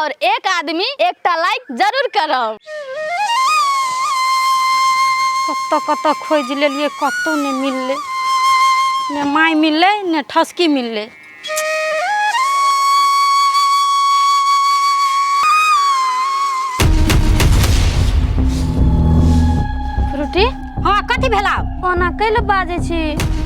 और एक आदमी एकटा लाइक जरूर करब। कतऽ कतऽ खोजि लेलियै, कतहु नहि मिललै, ने माय मिललै ने ठसकी मिललै। फ्रूटी। हाँ, कथी भेला? ओना कैले बाजै छी?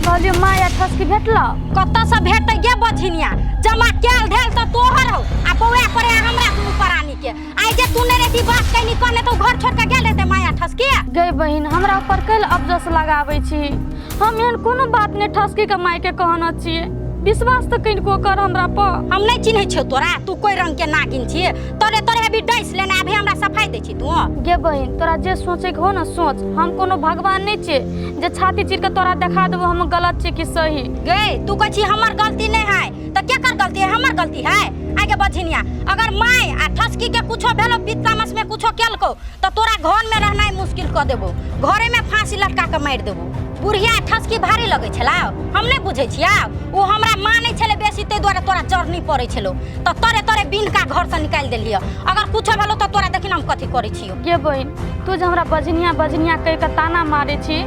कहलियो माय आ ठसकी भेटलो? कतऽ से भेटतै गे बझिनिया? जमा कैल धैल तऽ तोहर हौ आ बौआ पड़े हमरा दुनू प्राणी के। आइ जे तू नहि रहती बात कैनी कहने तऽ घर छोड़ के गेल रहते माया ठसकी। गई बहिन, हमरा ऊपर कैल अफजस लगाबै छी? हम एहन कोनो बात नहि ठसकी के माय के कहने छियै। विश्वास तऽ कनिको कर हमरा पर। हम नहि चिन्है छियौ तोरा, तू कोई रंग के नागिन छी। तोरे तोरे अभी डैस लेने अभी हमरा सफाई दै छी तू। गे बहिन, तोरा जे सोचै के हो ने सोच, हम कोनो भगवान नहि छियै जे छाती चीर के तोरा देखा देबो हम गलत छियै कि सही। गे, तू कहै छी हमर गलती नहि है तऽ केकर गलती है? हमर गलती है? आगे बझिनिया, अगर माय आ ठसकी के कुछो भेलो, पित्ता मस में कुछो केलको तऽ तोरा घर में रहनाइ मुश्किल कऽ देबो, घरे में फांसी लटका के मारि देबो। बुढ़िया ठसकी भारी लगै छला, हम नहि बुझै छियै? ओ हमरा मानै छलै बेसी, ताहि दुआरे तोरा जरनी पड़ै छलो तऽ तोरे तोरे बिनका घरसँ निकालि देलियै। अगर कुछो भेलो तऽ तोरा देखिन हम कथी करै छियौ। गे बहिन, तू जे हमरा बझनिया बझनिया कहि के ताना मारै छी,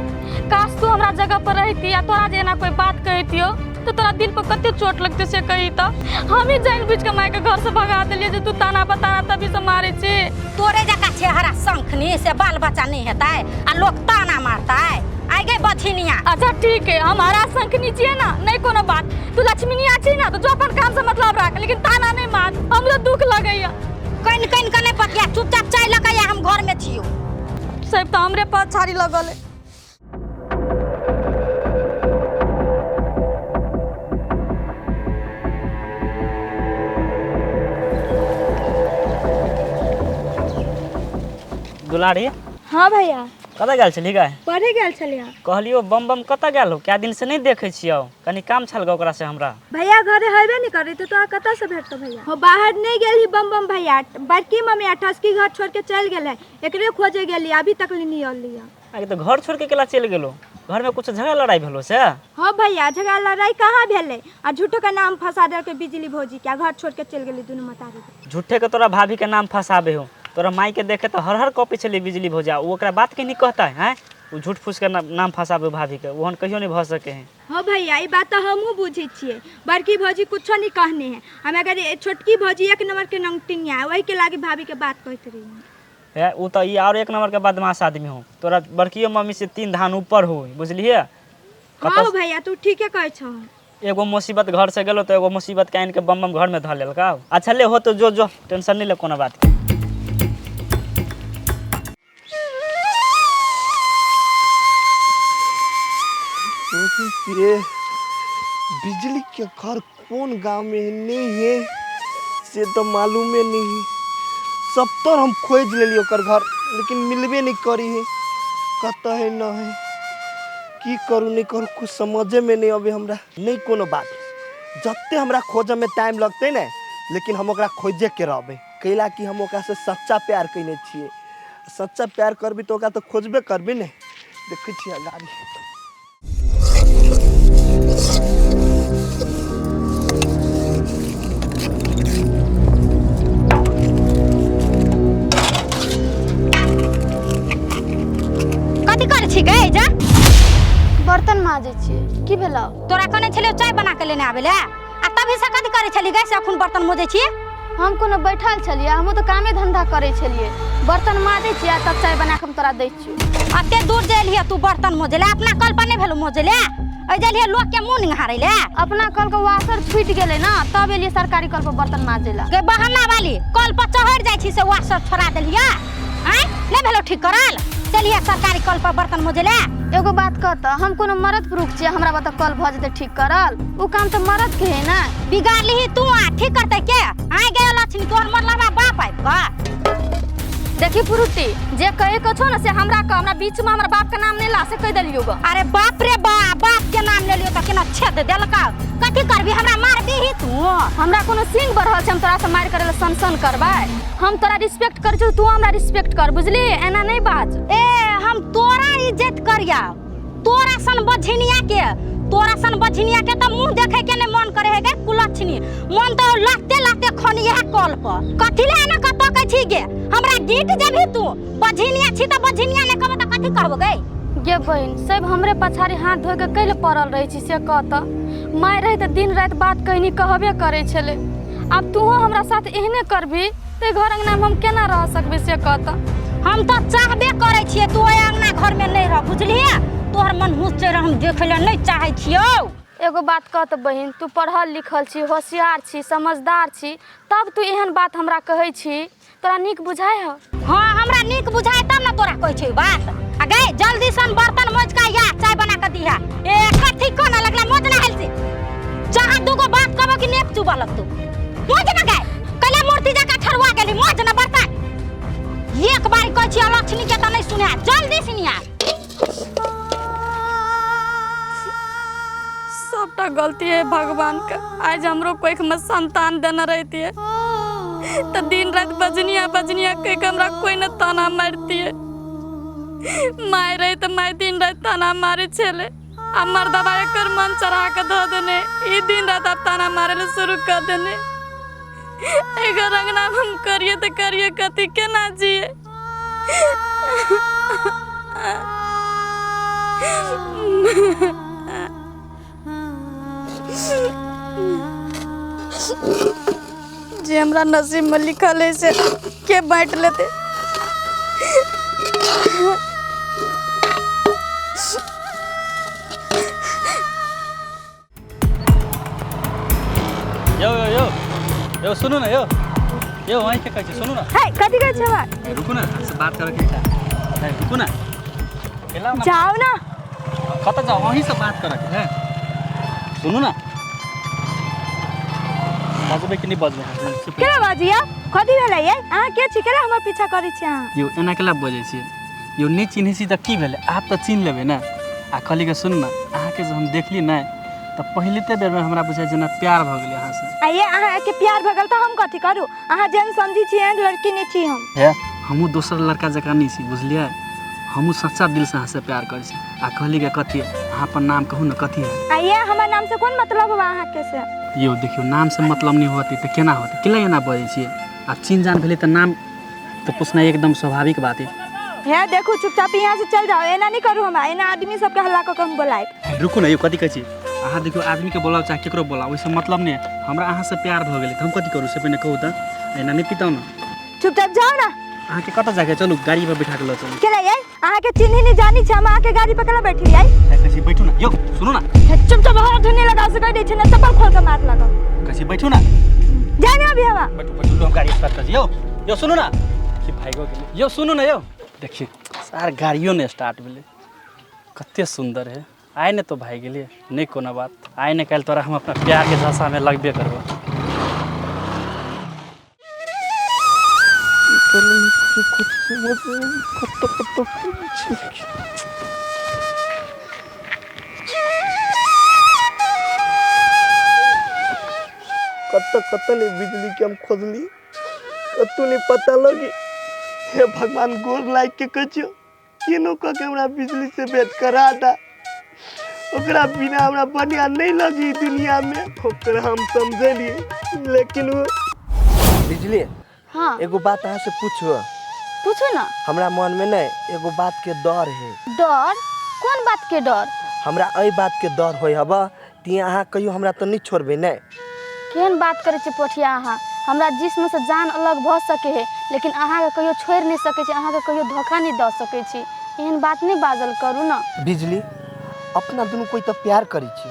काश तू हमरा जगह पर रहिती आ तोरा जे एना कोई बात कहितियो तऽ तोरा दिल पर कते चोट लगतै से कही। तऽ हम ही जानि बुझि के माय के घर से भगा देलियै जे तू ताना पर ताना तभी से मारै छी। तोरे जकाँ छै हरा शंखनी से बाल बच्चा नहि हेतै आ लोक ताना मारतै। आइ गे बझिनिया। अच्छा ठीक है, हम हरा शंखनी छियै ना, नहीं कोनो बात। तू लक्ष्मीनिया छी ना, तो जो अपन काम से मतलब राख, लेकिन ताना नहीं मार, हमरो दुख लगैया। कनि कनि के नहि पतिया, चुपचाप चाय लऽ के आ, हम घर में छियौ। सब तऽ हमरे पर छाड़ी लगल है। दुलारी। हाँ भैया। कतऽ गेल छली गै? पढ़े गेल छलियै। कहलियौ बम बम कतऽ गेल हो? कए दिन से नहि देखै छियौ, कनि काम छल गऽ ओकरा से हमरा। भैया घरे हेबे नहीं करे तो तोरा कतऽ से भेटतो भैया? हो बाहर नहीं गेल ही बम बम भैया, बड़की मम्मी आ ठसकी घर छोड़ के चल गेल है, एकरे खोजे गेली, अभी तक नहीं अली है। आगे तऽ घर छोड़ के केला चलि गेलो? घर में कुछ झगड़ा लड़ाई भेलो से? हाँ भैया, झगड़ा लड़ाई कहाँ भेलै आ झूठो के नाम फंसा देलकै बिजली भौजी के, आ घर छोड़ के चलि गेली दुनू मतारी। झूठे के तोरा भाभी के नाम फंसाबे हो। तोरा माई के देखे तो हर हर कॉपी छली बिजली भौजा, ओ ओकरा बात के नहीं कहता है हैं? ओ झूठ फूस के नाम फंसाबे भाभी के, ओहन कहियो नहीं भऽ सके है। हाँ भैया, ई बात तो हमहूँ बुझै छियै, बड़की भौजी कुछो नहीं कहने है हम, अगर छोटकी भौजी एक नंबर के नंगटिनिया है, वही के लागी भाभी के बात कहते रही है। ओ तो ई और एक नंबर के बदमाश आदमी हो, तोरा बड़कियो मम्मी से 3 धान ऊपर हो, बुझलिए? हाँ भैया, तू ठीके कहै छह। एगो मुसीबत घर से गेलो तो एगो मुसीबत के आनि के बम बम घर में धऽ लेलका। अच्छा ले हो तो जो जो टेंशन नहीं ले कोनो बात के। सोचै छियै बिजली के घर कोन गांव में है नहीं है से तो मालूमे नहीं है। सब तर हम खोज लेली ओकर घर, लेकिन मिलबे नहीं करी है, कतऽ है न है, की करू नहीं करू कुछ समझे में नहीं अबे हमरा। नहीं कोनो बात, जते हमरा खोजे में टाइम लगतै ने, लेकिन हम ओकरा खोजे के रहबै, कैला कि हम ओकरा से सच्चा प्यार कयने छियै। सच्चा प्यार करबी तऽ ओकरा तऽ खोजबे करबी ने। देखै छियै गाड़ी। कथी करै छी गै? जा बर्तन माजै छियै। की भेलौ? तोरा कहने छलियौ चाय बना के लेने आबै ले, आ तभी से कथी करै छली गै से अखन बर्तन मोजै छी? हम कोनो बैठल छलियै? हमहूँ तऽ कामे धंधा करै छलियै। बर्तन माजै छियै आ तब चाय बना कऽ हम तोरा दै छियौ। अते दूर जे एलियै तू बर्तन मोजै ले, अपना कल पर नहि भेलौ मोजै ले? एहि जे एलियै लोक के मुँह निहारै ले। अपना कल के वाशर छूटि गेलै ने, तब एलियै सरकारी कल पर बर्तन माजै ला। गे बहाना वाली, कल पर चढ़ि जाइ छी से वाशर छोड़ा देलियै? आँय, नहि भेलौ ठीक करल? चलिए सरकारी कल पर बर्तन मोजै ले। एगो बात कह तऽ, हम कोनो मरद पुरुष छियै हमरा बता कल भऽ जेतै ठीक करल? ओ काम तऽ मरद के है ना। बिगाड़लिही तू आ ठीक करतै के? आइ गयो लक्ष्मी, तोहर मरलवा बाप आबि कऽ। देखी पुरुति, जे कहे के छौ ने से हमरा कह, हमरा बीच में हमरा बाप के नाम नहीं ला से कह देलियो ग। अरे बाप रे बाप, बाप के नाम ले लियो तऽ केना छेद देलका। कथी करबी, हमरा मारबीही तू? हमरा कोनो सिंह बढ़ल छै हम तोरा से मारि करे ला सन सन करबै? हम तोरा रिस्पेक्ट करै छियौ, तू हमरा रिस्पेक्ट कर, बुझली? एना नहीं बाज। ए, हम तोरा इज्जत करिया, तोरा सन बझिनिया के तोरा सन बझिनिया के त मुंह देखे के ने मन करे है गे कुलक्षणी। मन तो लाते लाते खनिया कल पर कथि ले ना कत कहै छी गे, हमरा गीत जेबही तू बझिनिया छी त बझिनिया ने कहबो त कथि कहबो गे? गे बहिन सब हमरे पछाड़ी हाथ धोइ के कैले पड़ल रहै छी से कह त। माय रही त दिन राति बात कहनी कहबे करै छलै, आब तूहो हमरा साथ एहने करबी ते घर अंगना में हम केना रह सकबै से कह त। हम तो चाहबे करै छियै तू ओहि अंगना घर में नहीं रह, बुझलियै? तोहर मन हुस चढ़ हम देखे ले नहीं चाहै छियौ। एगो बात कह त बहिन, तू पढ़ल लिखल छी, होशियार छी, समझदार छी, तब तू एहन बात हमरा कहै छी, तोरा नीक बुझाय ह? हाँ हमरा नीक बुझाय तब ना तोरा कहै छियौ बात। आ गई जल्दी सन बर्तन मोज के या चाय बना के दिहा। ए कथी कोना लगला मोज ना हेलसी, चाहा दूगो बात कहबो कि नेप चुबा लगतौ। मोज ना गए कले मूर्ति जका ठरुआ गेली, मोज ना बर्तन। एक बार कहै छियै लक्ष्मी के त नहीं सुने, जल्दी सुनिया। सबटा गलती है भगवान का, आज हमरो कोई में संतान देना रहती है तो दिन रात बजनिया बजनिया कह के हमरा कोई न ताना मारती है। माय रही तो माय दिन रात ताना मारे छेले, आ मर्दबा एकर मन चढ़ा के धो देने, ई दिन रात अब ताना मारे ले शुरू कर देने। एकर अंगना हम करिए तो करिए कथी, केना जिए? जे हमरा नसीब में लिखल है से के बांट लेते। यो यो यो यो सुनू न, यो यो वहीं के कहै छी सुनू न। हे कथि कहै छै बा? ए, रुकू न, से बात करे के छै। ए, रुकू न, जाओ ना। कत जाओ, वहीं से बात करे के है। सुनू न, बजबै कि नहीं बजबै? केना बाजिया? कथि भेलै ये? अहाँ के छी, केना हमर पीछा करै छी अहाँ? यो एना केला बजै छी? यो नहीं चिन्है छी त की भेलै, आप त चिन्ह लेबै ने। आ कहली के सुन न, अहाँके जे हम देखली नहि त पहिले ते बेरमे हमरा बुझाइ जेना प्यार भऽ गेलै अहाँसँ। आ ये अहाँके प्यार भऽ गेल त हम कथि करू? अहाँ जेहन समझी छी एहन लड़की नहि छी हम। हे हमहूँ दोसर लड़का जकाँ नहि छी, बुझलियै? हमहूँ सच्चा दिलसँ अहाँसँ प्यार करै छी। आ कहली के कथी, अहाँ अपन नाम कहू ने कथी है? आ ये हमर नाम से कोन मतलब हुआ अहाँके से? यो देखियौ नाम से मतलब नहीं होती तऽ केना होतै, केला एना बजै छियै? आब चिन्ह जान भेलै तऽ नाम तऽ पूछनाइ एकदम स्वाभाविक बात है। हे देखू चुपचाप यहाँ से चल जाओ, एना नहीं करू हमरा, एना आदमी सबके हल्ला कऽ के हम बोलायब। रुकू ने, यो कथी कहै छी अहाँ? देखियौ आदमीके बोलाउ चाहे केकरो बोलाउ, ओहिसँ मतलब नहि है। हमरा अहाँसँ प्यार भऽ गेलै तऽ हम कथी करू से पहिने कहू तऽ। एना नहि पिताउ ने, चुपचाप जाओ ना। अहाँके कतऽ जाके? चलू गाड़ी पर बैठा के लऽ चलू। केला ये अहाँके चिन्ही नहीं जानी छै, हम अहाँके गाड़ी पर केला बैठली आई? कहै छी बैठू ने, यौ सुनू ने। चुपचाप हाथ धुनी लगा से कहि दै छै ना, चप्पल खोल के मार लगो। कहै छी बैठू ने। जाए ना अभी हवा। बैठू बैठू, हम गाड़ी स्टार्ट कर यौ। यौ सुनू ने, कि भागो गेलै। यौ सुनू ने, यौ देखिए सार गाड़ियो नहि स्टार्ट भेलै, कते सुन्दर है। आइ ने तो भागि गेलियै, नहि कोनो बात, आइ ने काल्हि तोरा हम अपना प्यारके झाँसामे लगबे करबो। कत कत नहीं बिजली के हम खोजली, कतौ नहीं पता लगी। हे भगवान गोर लाग के कहै छियौ केनो कऽ के हमरा बिजली से भेंट करा दा, ओकरा बिना हमरा बढ़िया नहीं लगी दुनिया में। ओकरा हम समझलिए लेकिन वो बिजली। हाँ एगो बात अहाँ से पूछो। पूछू ना। हमरा मन में ने एगो बात के डर है। डर? कोन बात के डर? हमरा एहि बात के डर होय हबा ती अहाँ कहियो हमरा तऽ नहीं छोड़बै ने। केहन बात करै छी पोठिया अहाँ? हमरा जिस्म से जान अलग भऽ सके है, लेकिन अहाँके कहियो छोड़ि नहीं सकै छी, अहाँके कहियो धोखा नहीं दऽ सकै छी। एहन बात नहीं बाजल करू ना। बिजली अपना दुनू कोई तऽ प्यार करै छी,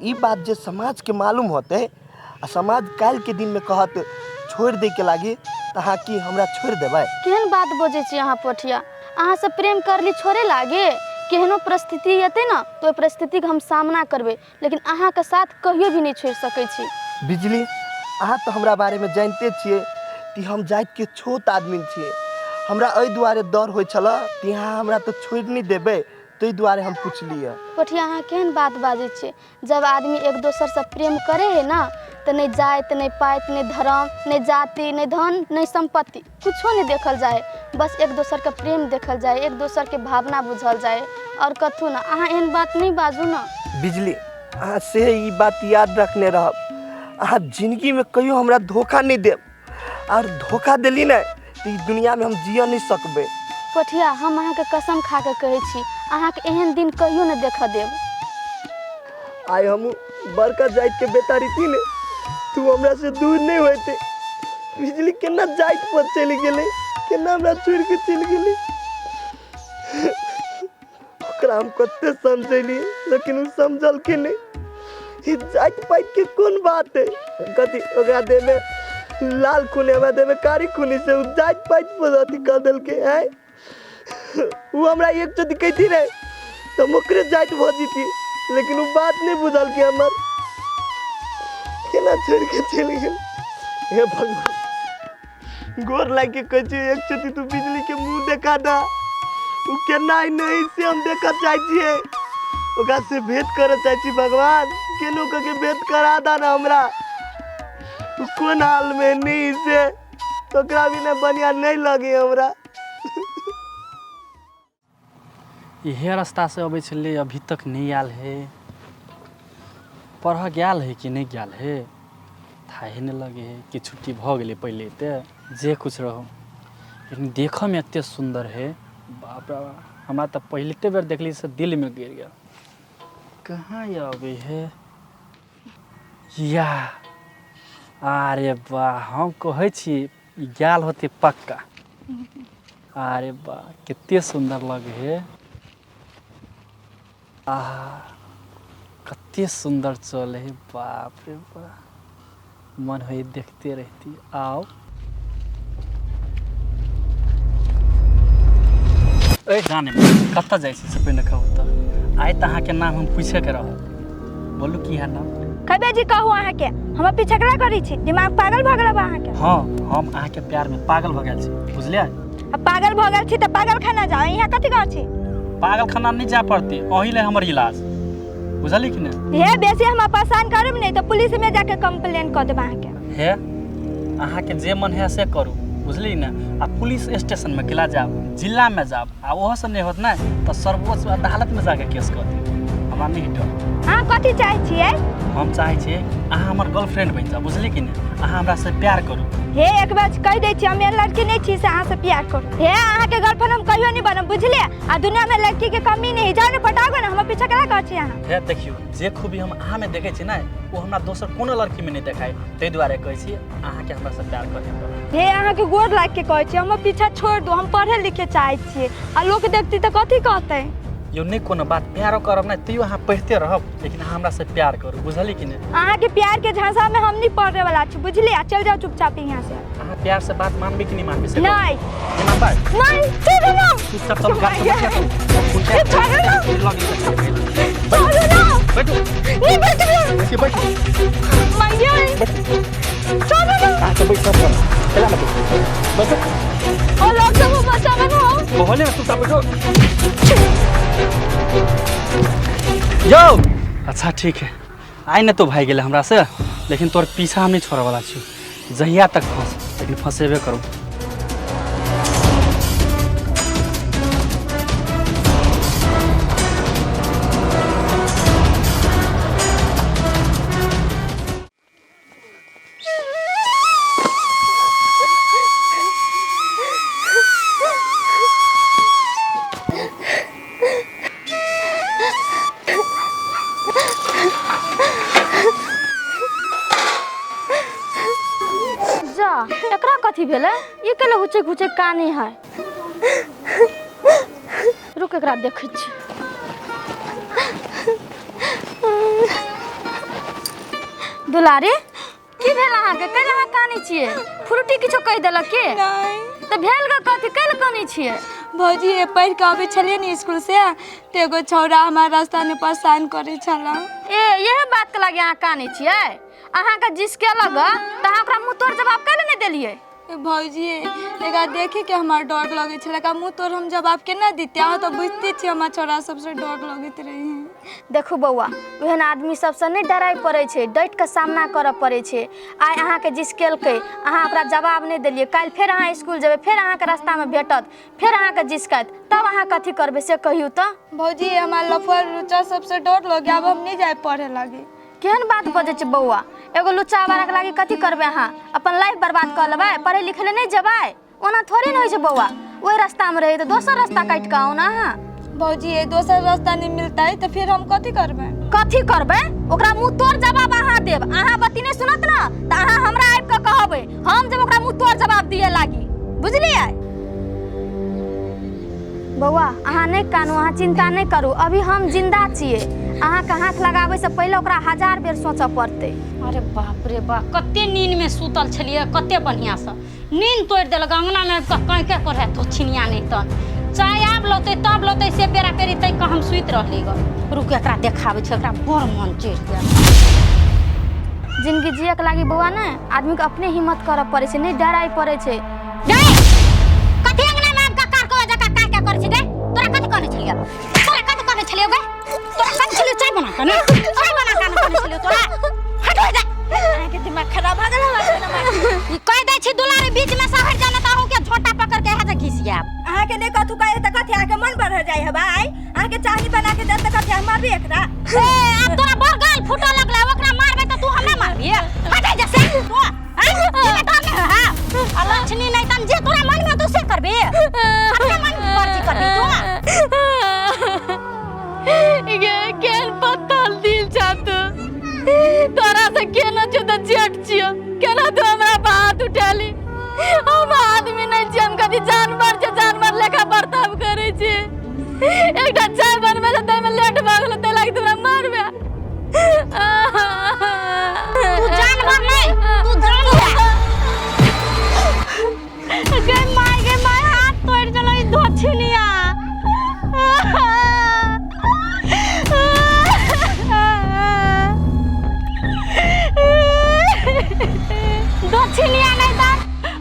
ई बात जे समाज के मालूम होते आ समाज काल्हि के दिन में कहत छोड़ दे के लागी तऽ अहाँ की हमरा छोड़ देबै? केहन बात बजै छी अहाँ पोठिया? अहाँ से प्रेम करली छोड़े लागे? केहनो परिस्थिति एतै ना तो ओहि परिस्थितिके हम सामना करबै, लेकिन अहाँके साथ कहियो भी नहीं छोड़ि सकै छी। बिजली अहाँ तऽ हमरा बारेमे जानिते छियै कि हम जातिके छोट आदमी छियै, हमरा एहि दुआरे डर होइ छल कि अहाँ हमरा तऽ छोड़ि नहि देबै, ताहि दुआरे हम पुछलियै। पोठिया अहाँ केहन बात बाजै छियै? जब आदमी एक दोसरसँ प्रेम करे है ना तऽ नहि जाति नहि पाति नहि धर्म नहि जाति नहि धन नहि सम्पत्ति कुछो नहीं देखल जाए, बस एक दोसरके प्रेम देखल जाए, एक दोसरके भावना बुझल जाए और कथू ना। अहाँ एहन बात नहीं बाजू ना। बिजली अहाँ से ई बात याद रखने रहब। अहाँ जिंदगीमे कहियो हमरा धोखा नहि देब, और धोखा देली ने तऽ ई दुनियामे हम जिय नहि सकबै। पोठिया, हम अहाँके कसम खा के कहै छी, अहाँके एहन दिन कहियो नहि देखऽ देब। आइ हम बड़का जातिके बेटा रहिती ने तू हमरा से दूर नहीं होते। बिजली केना जाति पर चलि गेलै, केना हमरा छोड़ि के चलि गेलै। ओकरा हम कते समझेली लेकिन ओ समझल कि नहीं। ई जाति पाति के कोन बात है? कथी ओकरा देह में लाल खून है, हमरा देह में कारी खून है, से ओ जाति पाति पर अथी कऽ देलकै। आँय, ओ हमरा एक चोटी कहती रहे तऽ हम ओकरे जाति भऽ जैती, लेकिन ओ बात नहीं बुझलकै हमर, केना छोड़ि के चलि गेल। हे भगवान, गोर लागि के कहै छी एक चोटी तू बिजली के मुंह देखा दा, ओ केना नहीं से हम देखऽ चाहै छियै, ओकरा से भेंट करऽ चाहै छी। भगवान केनो कऽ के भेंट करा दा ना हमरा, ओ कोन हाल में नहीं से ओकरा बिना बढ़िया नहीं लगे हमरा। इहे रास्तासँ अबै छलै, अभी तक नहि आयल है। पढ़ऽ गेल है कि नहि गेल है थाहे नहि लगे है कि छुट्टी भऽ गेलै पहिले। तऽ जे कुछ रहो, लेकिन देखऽमे एते सुन्दर है, बाप रे बाप। हमरा तऽ पहिलते बेर देखली से दिलमे गिर गेल। कहाँ ये अबै है? या अरे वाह, हम कहै छी ई गेल होतै पक्का। अरे वाह, कते सुन्दर लगे है। आहा, कते सुन्दर चले है, बाप रे बाप, मन होइ देखते रहती। आओ ए जाने कतऽ जाइ छी से पहिने कहू तऽ। आइ तऽ अहाँके नाम हम पूछेके रहब, बोलू की है नाम? खबे जी कहू, अहाँके हमर पीछा करा करै छी? दिमाग पागल भऽ गेल अहाँके? हाँ, हम अहाँके प्यारमे पागल भऽ गेल छी, बुझलियै? आ पागल भऽ गेल छी तऽ पागल खाना जाउ, यहाँ कथी करै छी? पागल खाना नहि जाय पड़तै, अही ले हमर इलाज, बुझलियै कि नहि? हे बेसी हमरा परेशान करब नहि तऽ पुलिस में जाके कंप्लेन कऽ देब अहाँके। हे अहाँके जे मन है से करू, बुझलियै ने? आ पुलिस स्टेशनमे केला जायब, जिलामे जायब, आ ओहोसँ नहि होत ने तऽ सर्वोच्च अदालतमे जाके केस कऽ देब। हमरा नहि डर। अहाँ कथी चाहै छियै? हम चाहै छियै अहाँ हमर गर्लफ्रेंड बनि जाउ, बुझलियै कि नहि? अहाँ हमरासँ प्यार करू। हे एक बार कहि दै छी, हम एहन लड़की नहि छी से अहाँसँ प्यार करू। हे अहाँके गर्लफ्रेंड हम कहियो नहि बनब, बुझलियै? आ दुनियामे लड़कीके कमी नहि है, जाउ ने पटाबो ने, हमर पीछा केना करै छी अहाँ? हे देखियौ, जे खूबी हम अहाँमे देखै छी ने ओ हमरा दोसर कोनो लड़कीमे नहि देखाइ, ताहि दुआरे कहै छी अहाँके हमरासँ प्यार करहे पड़त। हे अहाँके गोर लागि के कहै छी, हमर पीछा छोड़ि दू, हम पढ़े लिखे चाहै छियै, आ लोक देखतै तऽ कथी कहतै? यौ नहि कोनो बात, प्यारो करब ने तैयो अहाँ पढ़िते रहब, लेकिन अहाँ हमरासँ प्यार करू, बुझलियै कि नहि? अहाँके प्यार के झांसा में हम नहीं पढ़े वाला छी, बुझलियै? आ चलि जाउ चुपचाप यहाँ से। अहाँ प्यार से बात मानबै कि नहि मानबै से कहू? नहीं। नहि मानबै? नहीं, छोड़ू ना। चुपचाप चलू, गाछ पर बैठ जाउ। ए, छोड़ू ना। छोड़ू ना। बैठू। नहीं बैठू। बैठू। मैया, छोड़ू ना। अहाँ के बैठ सब चला ना, बैठू। और लोग सब बचावे ना हो। कहले ना चुपचाप बैठो। यौ अच्छा ठीक है, आइ ने तो भागि गेलै हमरा से, लेकिन तोर पीछा हम नहीं छोड़ऽ वाला छी, जहिया तक फंस, लेकिन फंसेबे करू। जा, एकरा कथी भेलै? ई केले हुचक हुचक काने है? रुक, एकरा देखै छी। दुलारी, की भेल अहाँके? कैला अहाँ कानै छियै? फ्रूटी किछो कहि देलक की? नहि। तऽ भेल गे कथी, कैला कानै छियै? भौजी, ये पढ़ि कऽ अबै छलियै ने स्कूल से तऽ एगो छौड़ा हमरा रास्तामे परेशान करै छलै। ए इएह बातके लागी अहाँ कानै छियै? अहाँके जिसके लग तऽ अहाँ ओकरा मुँह तोड़ जवाब कैला नहि देलियै? ए भौजी, एकरा देखे के हमरा डर लगै छलै। एकरा मुँह तोड़ हम जवाब केना दितियै? अहाँ तऽ बुझिते छियै, हमरा छौड़ा सबसँ डर लगैत रहै। देखू बौआ, ओहन आदमी सबसँ नहि डराइ पड़ै छै, डटि कऽ सामना करऽ पड़ै छै। आइ अहाँके जिसकेलकै, अहाँ ओकरा जवाब नहि देलियै, काल्हि फेर अहाँ इसकुल जेबै, फेर अहाँके रास्तामे भेटत, फेर अहाँके जिसकत, तब अहाँ कथी करबै से कहियौ तऽ। भौजी, हमरा लफुआ लुच्चा सबसँ डर लगैए, आब हम नहि जायब पढ़े लागी। केहन बात बजै छै बौआ? एगो लुच्चा आवाराके लागी कथी करबै अहाँ? अपन लाइफ बर्बाद कऽ लेबै? पढ़ै लिखै लए नहि जेबै? ओना थोड़े ने होइ छै बौआ। ओहि रास्तामे रहै तऽ दोसर रास्ता काटि कऽ आउ ने अहाँ। भौजी, दोसर रास्ता नहीं मिलता है तो फिर हम कथी करबै? कथी करबै? ओकरा मुँह तोड़ जवाब अहाँ देब। अहाँ बत्ती नहि सुनत ने तऽ अहाँ हमरा आबि कऽ कहबै, हम जब ओकरा मुँह तोड़ जवाब दिए लागी, बुझलियै बौआ? अहाँ नहि कानू, अहाँ चिंता नहि करू, अभी हम जिंदा छियै। अहाँके हाथ लगाबै से पहिले ओकरा 1000 बेर सोचऽ पड़तै। अरे बाप रे बाप, कते नींद में सुतल छलियै, कते बढ़िआँ से नींद तोड़ि देलक। अंगना में आबि कऽ कैं कैं करै तो छिनिया नहि तन चाय आब लौतै तब लौतै से बेरा पेरी तै कऽ हम सुति रहली ग। रुक, एकरा देखाबै छै, एकरा बड़ मन चढ़ि गेल। जिंदगी जियके लागी बौआ ने आदमीके अपने हिम्मत करऽ पड़ै छै, नहि डराइ पड़ै छै। गै, कथी अंगना में आबि कऽ कार कौआ जकाँ काँ काँ करै छै गै? तोरा कथी कहने छलियै? तोरा कथी कहने छलियै गै? तोरा कहने छलियै चाय बना कऽ ने, चाय बना कऽ ने कहने छलियै तोरा? हट हो जा। अहाँके दिमाग खराब भऽ गेल हमरा? ई कहि दै छी दुलारी, बीच में से हटि जा, ने तऽ अहूँ के झोंटा पकड़ के यहाँ से घिस जायब। अहाँके नहि कथू कहे तऽ कथी अहाँके मन बढ़ जाइ हबा? आइ अहाँके चाहनी बना के देत तऽ कथी हम मारबी एकरा? ए, आब तोरा बड़ गाल फूटऽ लगलै। ओकरा मारबै तऽ तू हमरा मारबी? हट जा से तू आँय, ई डर नहि है आ लक्ष्मी नहि तन जे तोरा मन में तू से करबी, अपने मन मर्जी करबी तू। गे, केहन पत्थर दिल छा तू? तोरा से केना छौ तऽ जेठ छियौ, केना तू हमरा पर हाथ उठेली? हम आदमी नहि छियै? हम कथी जानवर छै? जानवर लेखा बर्ताव करै छी? एकटा चाय बनबै छै, ताहिमे लेट भऽ गेलै, ताहि लागि तोरा मारबे? तू जानवर नहीं, तू जानवर। गे my, गे my, हाथ तोड़ देलो ई धोछिनिया। दक्षिणिया नहीं तर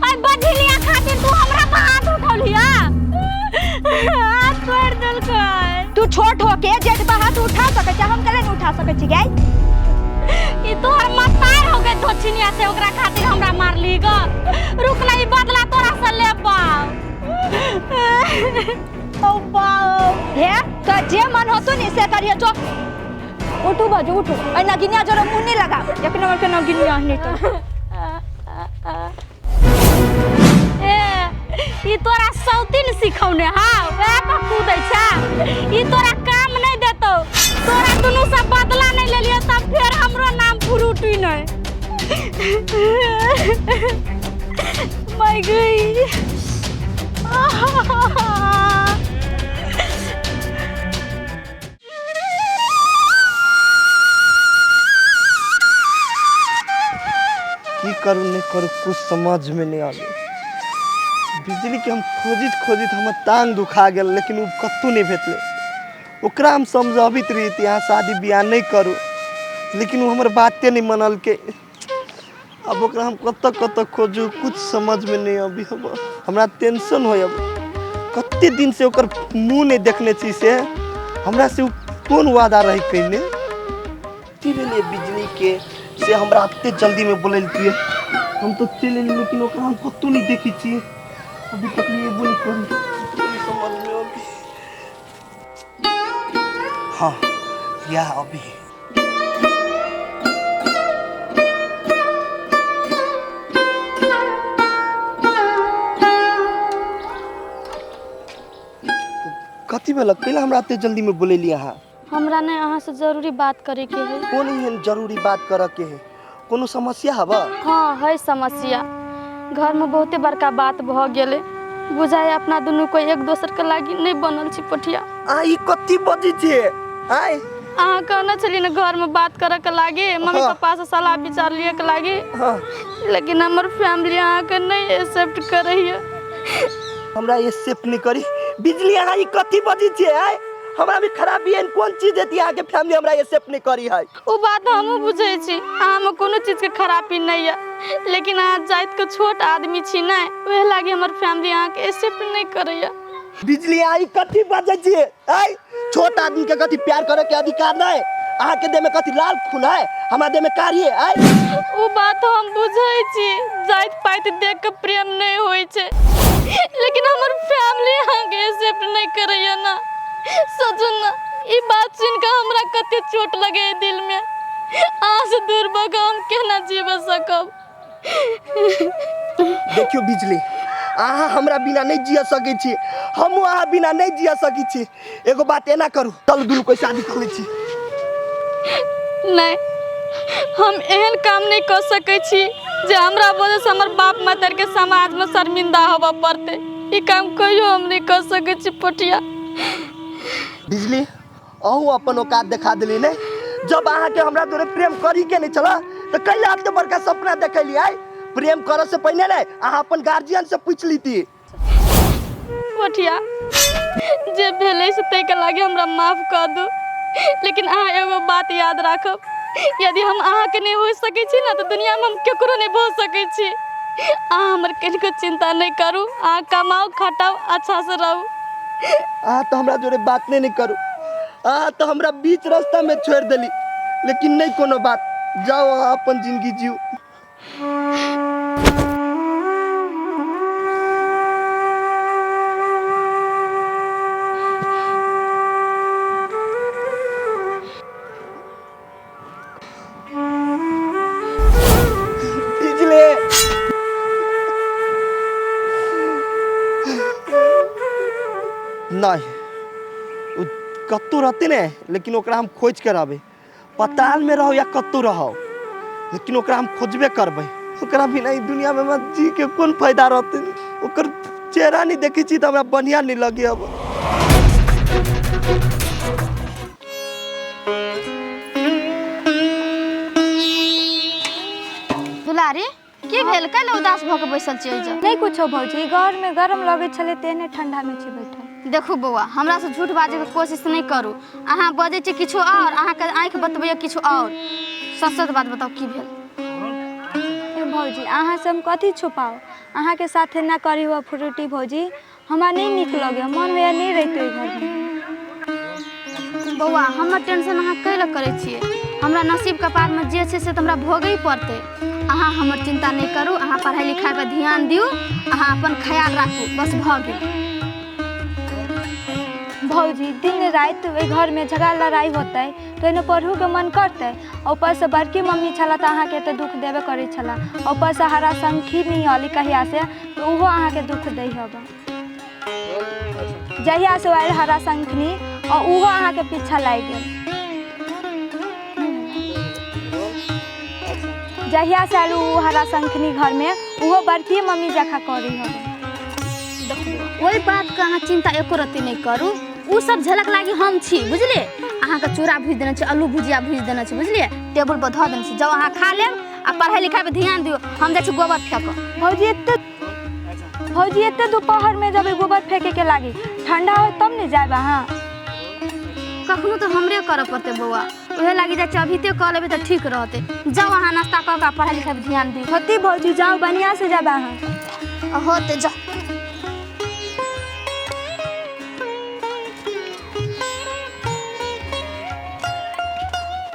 आई बझिनिया खातिर तू हमरा पर हाथ उठौलिया, हाथ तोड़ देलकै। तू छोट होके जेठ पर हाथ उठा सकै छै, हम कले नहीं उठा सकै छी गै? ई तोहर मतार हो गए दक्षिणिया से, ओकरा खातिर हमरा मारली ग। रुक ना, ई बदला तोरा से ले पाओ। ओ बाप हे, तो जे मन होतो नी से करिए। जो उठू बाजू, उठू। ऐ नगिनिया जरा मुंह नहीं लगा, एक नंबर के नगिनिया नहीं तो। ए, ई तोरा सौतीन सिखौने हाँ, वएह पर कूदै छै। ई तोरा काम नहीं देतौ। तोरा दुनू से बदला नहीं लेलियो तब फेर हमरो नाम फ्रूटी नहीं। मर गई। की करू नहीं करू, कुछ समझ में नहीं आवे। बिजली के हम खोजित खोजित हमर टांग दुखा गेल, लेकिन ओ कतहु नहीं भेटलै। ओकरा हम समझाबित रही कि अहाँ शादी बियाह नहीं करू, लेकिन ओ हमर बाते नहीं मनलकै। अब ओकरा हम कतऽ कतऽ खोजू, कुछ समझ में नहीं अभी। हम हमरा टेंशन हो। अब कते दिन से ओकर मुँह नहीं देखने छी, से हमरा से उ कोन वादा रही कयने की भेलै बिजली के से हमरा एते जल्दी में बोलेलकै? हम तो चलि एली, लेकिन ओकरा हम कतहु नहीं देखै छी अभी तक। नहीं एबो नहीं करी, नहीं समझ में अभी। हाँ, या अभी कथी भेलक? कैला हमरा एते जल्दी में बोलेली अहाँ? हमरा ने अहाँ से जरूरी बात करे के है। कोन एहन जरूरी बात करऽ के है? कोनो समस्या हबा? हाँ, है समस्या। घर में बहुते बड़का बात भऽ गेलै। बुझाइ अपना दुनू कोई एक दोसर के लागी नहीं बनल छी पोठिया। आ ई कथी बजै छै आय? अहाँ कहने छलियै ने घर में बात करे के लागी, मम्मी पापा से सलाह विचार लिए के लागी। हाँ। लेकिन हमर फैमिली अहाँके नहीं एक्सेप्ट करैया। हमरा एक्सेप्ट नहीं करी? बिजली, अहाँ ई कथी बजै छै आय? हमरा में खराबी एहन कोन चीज है कि अहाँके फैमिली हमरा एक्सेप्ट नहीं करी है? ओ बात हमहूँ बुझै छी, अहाँमे कोनो चीजके खराबी नहि यऽ, लेकिन अहाँ जातिके छोट आदमी छी ने, ओहि लागी हमर फैमिली अहाँके एक्सेप्ट नहि करैया। बिजली आई कथी बाजै छियै? आइ छोट आदमी के कथी प्यार करे के अधिकार नहीं? अहाँ के देह में कथी लाल खून है, हमरा देह में कारी है? आइ ओ बात हम बुझै छी, जाति पाति देख के प्रेम नहीं होइ छै, लेकिन हमर फैमिली अहाँके एक्सेप्ट नहीं करैया ना। सोचू ना, ई बात सुन के हमरा कते चोट लगे दिल में। अहाँ से दूर भऽ के हम केना जीव सकब? देखियो बिजली, अहाँ हमरा बिना नहीं जिया सकै छी, हमहूँ अहाँ बिना नहीं जिया सकै छी। एगो बात एना करू, चलू दुनू कोई शादी कर लै छी। नहीं, हम एहन काम नहीं कर सकै छी जे हमरा वजह से हमर बाप मातर के समाज में शर्मिंदा होबऽ पड़तै। ई काम कहियो हम नहीं कर सकै छी पोठिया। बिजली, अहूँ अपन औकात देखा देली ने। जब अहाँके हमरा तोरे प्रेम करी के नहीं छला तो कैला एते बड़का सपना देखैली? आइ प्रेम करऽ से पहिने ने अहाँ अपन गार्जियन से पूछ लीती। पोठिया, जे भेलै से ताहिके लागी हमरा माफ कऽ दू, लेकिन अहाँ एगो बात याद राखब, यदि हम अहाँके नहि हो सकै छी ने तऽ दुनियामे हम केकरो नहि भऽ सकै छी। अहाँ हमर कनिको चिंता नहि करू, अहाँ कमाउ खटाउ अच्छा से रहू। अहाँ तो हमरा जोरे बात नहीं करू, अहाँ तो हमरा बीच रास्ता में छोड़ देली, लेकिन नहीं कोनो बात, जाओ अहाँ अपन जिंदगी जीव। बिजली नहीं, उ कतौ रहते ने, लेकिन ओकरा हम खोज के रहबै। पताल में रहो या कतौ रहो, लेकिन ओकरा हम खोजबे करबै। ओकरा बिना ई दुनिया में हमरा जी के कोन फायदा रहतै? ओकर चेहरा नहीं देखै छी तऽ हमरा बढ़िया नहीं लगे अब। दुलारी, की भेल? कैला उदास भऽ के बैसल छी एहिजऽ? नहीं कुछो भौजी, घर में गरम लगै छलै तेहने ठंडा में छी बैठल। देखू बौआ, हमरा से झूठ बाजै के कोशिश नहीं करू। अहाँ बजै छी किछु और, अहाँके आँखि बतबैया किछु और। सच सच बात बताउ, की भेल? ए भौजी, अहाँ से हम कथी छुपाउ? अहाँ के साथे ना करी हुआ फ्रूटी भौजी, हमरा नहीं नीक लगे, मन होइया नहीं रहितो घर में। बौआ, हमर टेंशन अहाँ कैला करै छियै? हमरा नसीब कपार में जे छै से तऽ हमरा भोगै पड़तै। अहाँ हमर चिंता नहीं करू, अहाँ पढ़ाई लिखाई पर ध्यान दियौ, अहाँ अपन ख्याल राखू, बस भऽ गेल। भौजी, दिन राति ओहि घर में झगड़ा लड़ाई होतै तऽ ओहिमे पढ़ू के मन करतै? ऊपर से बड़की मम्मी छला तऽ अहाँके एते दुख देबे करै छला, ऊपर से हरा संखी नहीं अली कहिया से, तऽ ओहो अहाँके दुख दै हब। जहिया से आयल हरा शंखनी और ओहो अहाँके पीछा लागि गेल। जहिया से आयल ओ हरा शंखनी घर में, ओहो बड़की मम्मी जकाँ करै हब। ओहि बातके अहाँ चिंता एको रत्ती नहि करू, उ सब झलक लागी हम छी, बुझलियै? अहाँके चूड़ा भुजि देने छी, आलू भुजिया भुजि देने छी, बुझलियै? टेबुल पर धऽ देने छी, जाउ अहाँ खा लेब आ पढ़ाई लिखाई पर ध्यान दियौ। हम जाइ छी गोबर फेकऽ। भौजी एते दोपहर में जब गोबर फेंके के लागी, ठंडा हो तब ने जायब अहाँ। कखनो तऽ हमरे करऽ पड़तै बौआ, उहे लागी जाइ छी, अभीते कऽ लेबै तऽ ठीक रहतै। जाउ अहाँ नाश्ता कऽ कऽ पढ़ाई लिखाई पर ध्यान दियौ। होती भौजी, जाउ बढ़िया से जायब अहाँ। होतै, जाउ।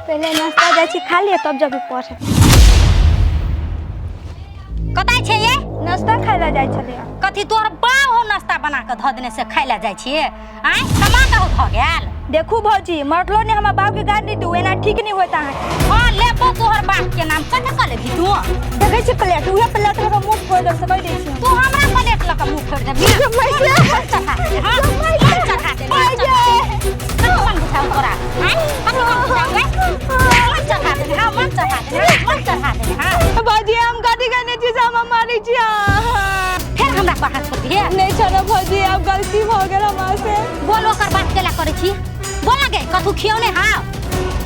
पहले नाश्ता जाइ छी खा लिअ तब जब पढ़े। कतऽ छै ये? नाश्ता खाय लए जाइ छलियै। कथी तोहर बाप हो नाश्ता बना कऽ धऽ देने से खाय लए जाइ छियै? आँय, कमा कऽ हो धऽ गेल? देखू भौजी, मरलो ने हमरा बाप के गाड़ी नहीं दू, एना ठीक नहीं होता अहाँके। हाँ, लेबो तोहर बाप के नाम, कथी कऽ लेबही तू? देखै छी प्लेट, उहे प्लेट लऽ कऽ मुँह फोड़ि देब से कहि दै छी। तू हमरा प्लेट लऽ कऽ मुँह फोड़ि देबही? चढ़ा दे, हाँ, चढ़ा दे, कथी मन बुझाउ तोरा? आँय, कथी मन बुझाउ गे? मन चढ़ा दे, हाँ, मन चढ़ा दे, मन चढ़ा दे। हाँ भौजी, हम कथी कहने छी से हम मारै छी अहाँ? फेर हमरा पर हाथ छोड़बिहे? नहीं छोड़ब भौजी, आब गलती भऽ गेल हमरा से। बोल, ओकर बात केला करै छी? बोल ना गे, कथू खियौने हाँ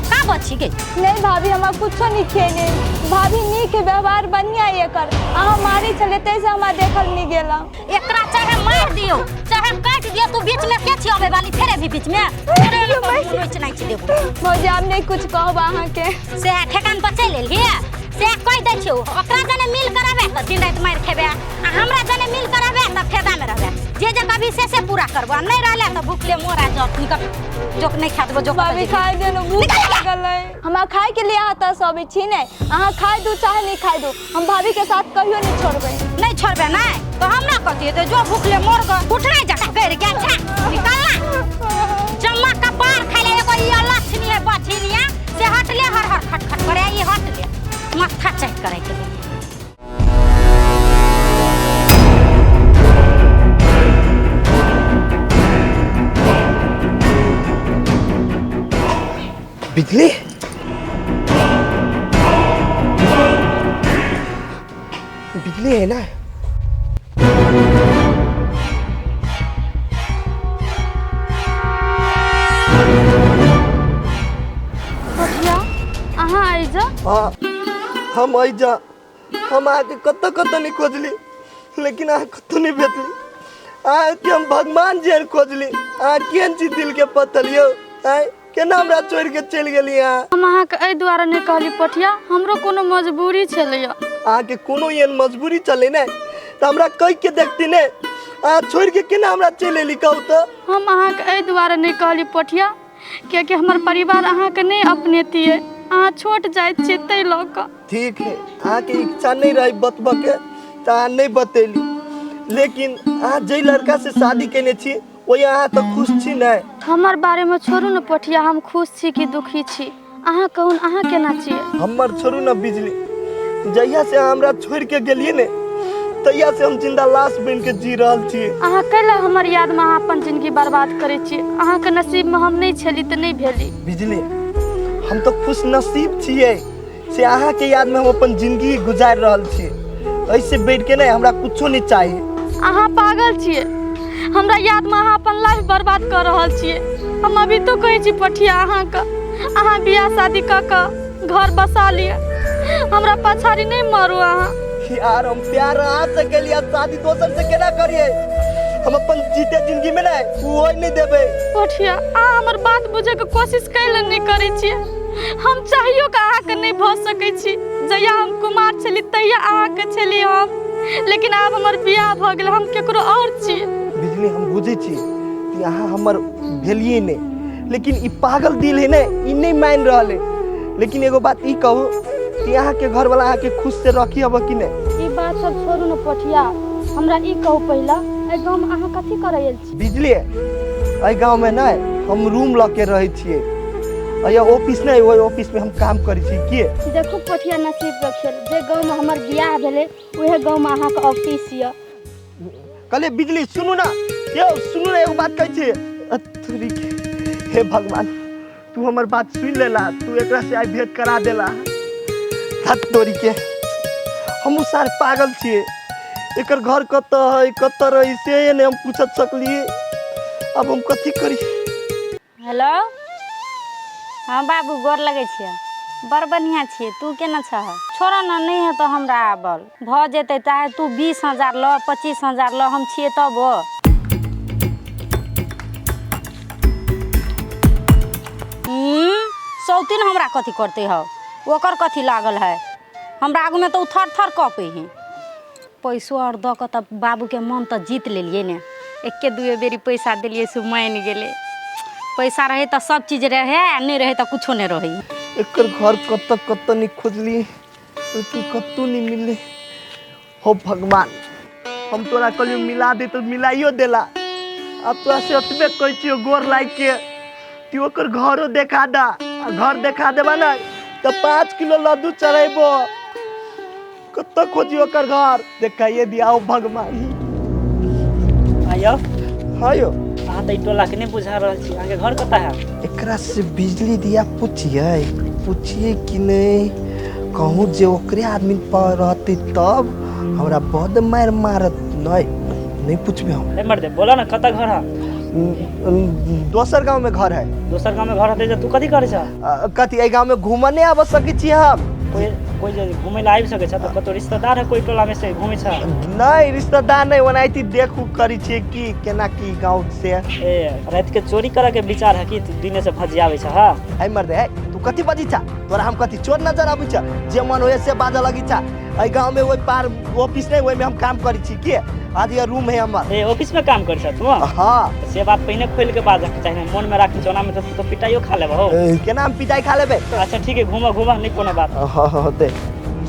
का बची गे? नहीं भाभी, हमरा कुछो नहीं खियेने। भाभी नीक है, व्यवहार बढ़िया है एकर। अहाँ मारै छलै ताहि से हमरा देखल नहीं गेल। एकरा चाहे मार दियौ चाहे काटि दियो। तू बीच में के छी आबै वाली, फेर भी बीच में तोरे नोच नाच देबो। भौजी आब नहीं कुछ कहब अहाँके। से ठेकान पर चलि एलियै से कहि दै छियौ, ओकरा जने मिल कराबे तऽ दिन राति मारि खेबे आ हमरा जने मिल कराबे तऽ फायदा में रहबे। जे जे कभी से पूरा करबो, आ नहीं रहले तऽ भूखले मोरा जट निकल, जोक नहीं खा देबो, जोक भाभी खाय दे न, भूख लागल है हमरा। खाय के लिए अहाँ तऽ अबै छी ने, अहाँ खाय दू चाहे नहीं खाय दू, हम भाभी के साथ कहियो नहीं छोड़बै। नहीं छोड़बे नहीं तो हमरा कथी हेतै, जो भूखले मर गऽ उठनाइ जका गड़ि गेल छै, निकल ना जम्मा कपार खाइले। एगो ई लक्ष्मी है बछिनिया से हटले हर हर खट खट करे, ई हटले माथा चेक करे के लिए। बिजली बिजली है ना? पठिया अहाँ आइ जा। हाँ हम आई जा, हम आके कत कत नहीं खोजली लेकिन अहाँ कतौ नहीं भेटली। अहाँके हम भगवान जेहन खोजली, अहाँ केहन छी दिल के पत्थर यौ, आँय केना हमरा छोड़ि के चलि गेली अहाँ? हम अहाँके एहि दुआरे नहि कहली पठिया, हमरो कोनो मजबूरी छलैया। अहाँके कोनो एहन मजबूरी चले ने तऽ हमरा कहि के देखती ने, अहाँ छोड़ि के केना हमरा चलि एली कहू तऽ? हम अहाँके एहि दुआरे नहि कहली पठिया कियाकि हमर परिवार अहाँके नहि अपनेतियै, अहाँ छोट जाइत छियै ताहि लऽ कऽ। ठीक है, अहाँके इच्छा नहीं रही बतबऽ के तऽ अहाँ नहीं बतेली, लेकिन अहाँ जाहि लड़का से शादी केने छी ओहि अहाँ तऽ खुश छी ने? हमर बारेमे छोड़ू ने पठिया, हम खुश छी कि दुखी छी, अहाँ कहू अहाँ केना छियै? हमर छोड़ू ने बिजली, जहिया से अहाँ हमरा छोड़ि के गेलियै ने तहिया से हम जिंदा लाश बनि के जी रहल छियै। अहाँ कैला हमर यादमे अहाँ अपन जिंदगी बर्बाद करै छियै? अहाँके नसीबमे हम नहि छली तऽ नहि भेली। बिजली हम तऽ खुश नसीब छियै से अहाँके यादमे हम अपन जिंदगी गुजारि रहल छियै, ऐसे बैठ के नहीं हमरा कुछो नहीं चाहिए। अहाँ पागल छियै, हमरा यादमे अहाँ अपन लाइफ बर्बाद कऽ रहल छियै। हम अभी तो कहै छी पठिया अहाँके, अहाँ बियाह शादी कऽ कऽ घर बसा लिअ, हमरा पछाड़ी नहि मरू अहाँ। यार हम प्यार अहाँ से केलियै, शादी दोसर से केना करियै? हम अपन जीते जिंदगी में नहीं वो नहीं देबै। पठिया अहाँ हमर बात बुझैके कोशिश कैले नहि करै छियै, हम चाहियो के अहाँके नहि भऽ सकै छी। जहिया हम कुमार छली तहिया अहाँके छली हम, लेकिन आब हमर बियाह भऽ गेल, हम केकरो और छी। बिजली हम बुझै छी कि अहाँ हमर भेलियै नहि, लेकिन ई पागल दिल है ने ई नहीं मानि रहल है। लेकिन एगो बात ई कहू कि अहाँके घरवाला अहाँके खुश से रखी हब कि नहीं? ई बात सब छोड़ू ने पठिया, हमरा ई कहू पहिला एहि गाँवमे अहाँ कथी करै आयल छी? बिजली एहि गाँवमे नहि हम रूम लऽ के रहै छियै, ऑफिस नहीं ओहि ऑफिस में हम काम करै छी। के देखू पठिया नसीब के खेल, जे गाँवमे हमर बियाह भेलै उहे गाँवमे अहाँके ऑफिस यऽ। कहलियै बिजली सुनू ना यौ, सुनू ना एगो बात कहै छी। हे भगवान तू हमर बात सुनि लेला, तू एकरा से आइ भेंट करा देला। धत तोरी के हमहूँ सार पागल छियै, एकर घर कतऽ है कतऽ रही से नहि हम पूछत सकलियै, अब हम कथी करी? हेलो हाँ बाबू गोर लगै छियै, बड़ बढ़िआँ छियै, तू केना छह? छोड़ ने नहीं है तो हमरा आबल भऽ जेतै, चाहे तू 20,000 लऽ 25,000 लऽ, हम छियै तब। सौतीन हमरा कथी करते हौ, ओकर कथी लागल है हमरा आगूमे तऽ ओ थर थर कँपै है। पैसो आओर दऽ कऽ तऽ बाबूके मन तऽ जीत लेलियै ने, एके दुए बेरी पैसा देलियै से मानि गेलै। पैसा रहै तऽ सब चीज रहै आ नहि रहै तऽ कुछो नहि रहै। एकर घर कतऽ कतऽ नहीं खोजली लेकिन कतौ नहीं मिलले। हो भगवान हम तोरा कहलियो मिला दे तो मिलाइयो देला, अब तोरा से ओतबे कहै छियो गोर लागि के कि ओकर घरो देखा दा, आ घर देखा देबा ने तऽ 5 किलो लड्डू चढ़ेबो। कतऽ खोजी ओकर घर देखाइए दिया हो भगवान। आयो हाँ यौ अहाँ तऽ ई टोला के नहि बुझा रहल छी, अहाँके घर कतऽ है? एकरा से बिजली दिया पूछिए पूछिए कि नहीं, कहूँ जे ओकरे आदमी पर रहते तब हमरा बद मारि मारत। नहीं नहीं पूछबे हम। नहीं मर दे, बोला ना कतऽ घर है? दोसर गाँव में घर है। दोसर गाँव में घर हेतै तऽ तू कथी करै छह? कथी एहि गाँव में घूमऽ नहीं आबऽ सकै छी हम? कोई कोई जे घूमे ला आबि सकै छ तऽ कतौ रिश्तेदार है कोई टोला में से घूमे छ? नहि, रिश्तेदार नहि, ओनाहिते देखू करै छियै कि केना की गाँव से। ए राति के चोरी करे के विचार है कि तू दिने से भजियाबै छ? हाँ है मर्दे, है तू कथी बजै छा? तोरा हम कथी चोर नजर अबै छ जे मन होए से बाजऽ लगै छा? एहि गाँव में ओहि पार ऑफिस नहीं, ओहिमे हम काम करै छी के आज ये रूम है हमर। ए ऑफिस में काम करै छ तू? हाँ। से बात पहिने खोल के बाजऽ के चाही, मन में राखी चोना में तो तू तो पिटाइयो खा लेबहो। केना हम पिटाई खा लेबै? अच्छा ठीक है, घूमा घूमा, नहीं कोनो बात। हाँ दे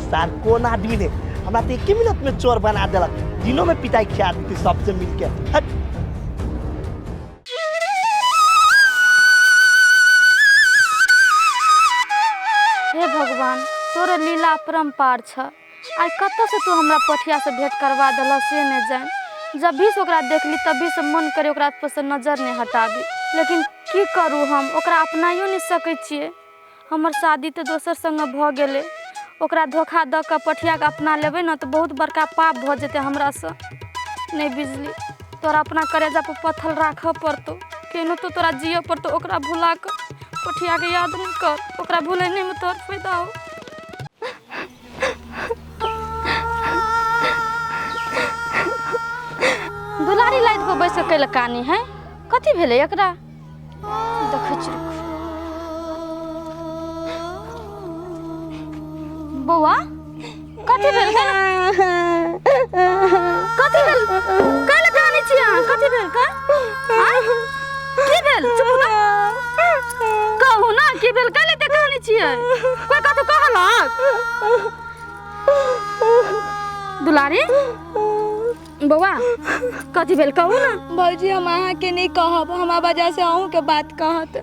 सार कोन आदमी ने हमरा तो एक मिनट में चोर बना देलक, दिनों में पिटाई खिया देती सबसे मिलके। हट। हे भगवान, तोर लीला अपरम्पार छ। आइ कतऽ से तू हमरा पठिया से भेंट करवा देलह से नहि जान। जब भी से ओकरा देखली तभी से मन करे ओकरा पर से नजर नहि हटाबी, लेकिन की करू, हम ओकरा अपनाइयो नहि सकै छियै। हमर शादी तऽ दोसर संगे भऽ गेलै, ओकरा धोखा दऽ कऽ पठियाके अपना लेबै ने तऽ बहुत बड़का पाप भऽ जेतै हमरासँ। नहि बिजली, तोरा अपना करेजा पर पत्थर राखऽ पड़तौ, केहनो तो तोरा जियऽ पड़तौ। ओकरा भुला कऽ पठियाके याद नहि कर, ओकरा भुलेने में तोहर फायदा हो। दुलारी लाइट पर बैस के कानी है, कथी भेलै एकरा? देखै छी, रुकू। बौआ कथी भेल? कथी भेल? काहे कानै छी अहाँ? कथी भेल? का आँय? की भेल? चुप ना, कहू ना की भेल? काहे एते कानै छियै? कोई कथू कहलक? दुलारी बौआ कथी भेल कहू ना। भौजी हम अहाँके नहीं कहब, हमरा वजह से अहूँके बात कहत।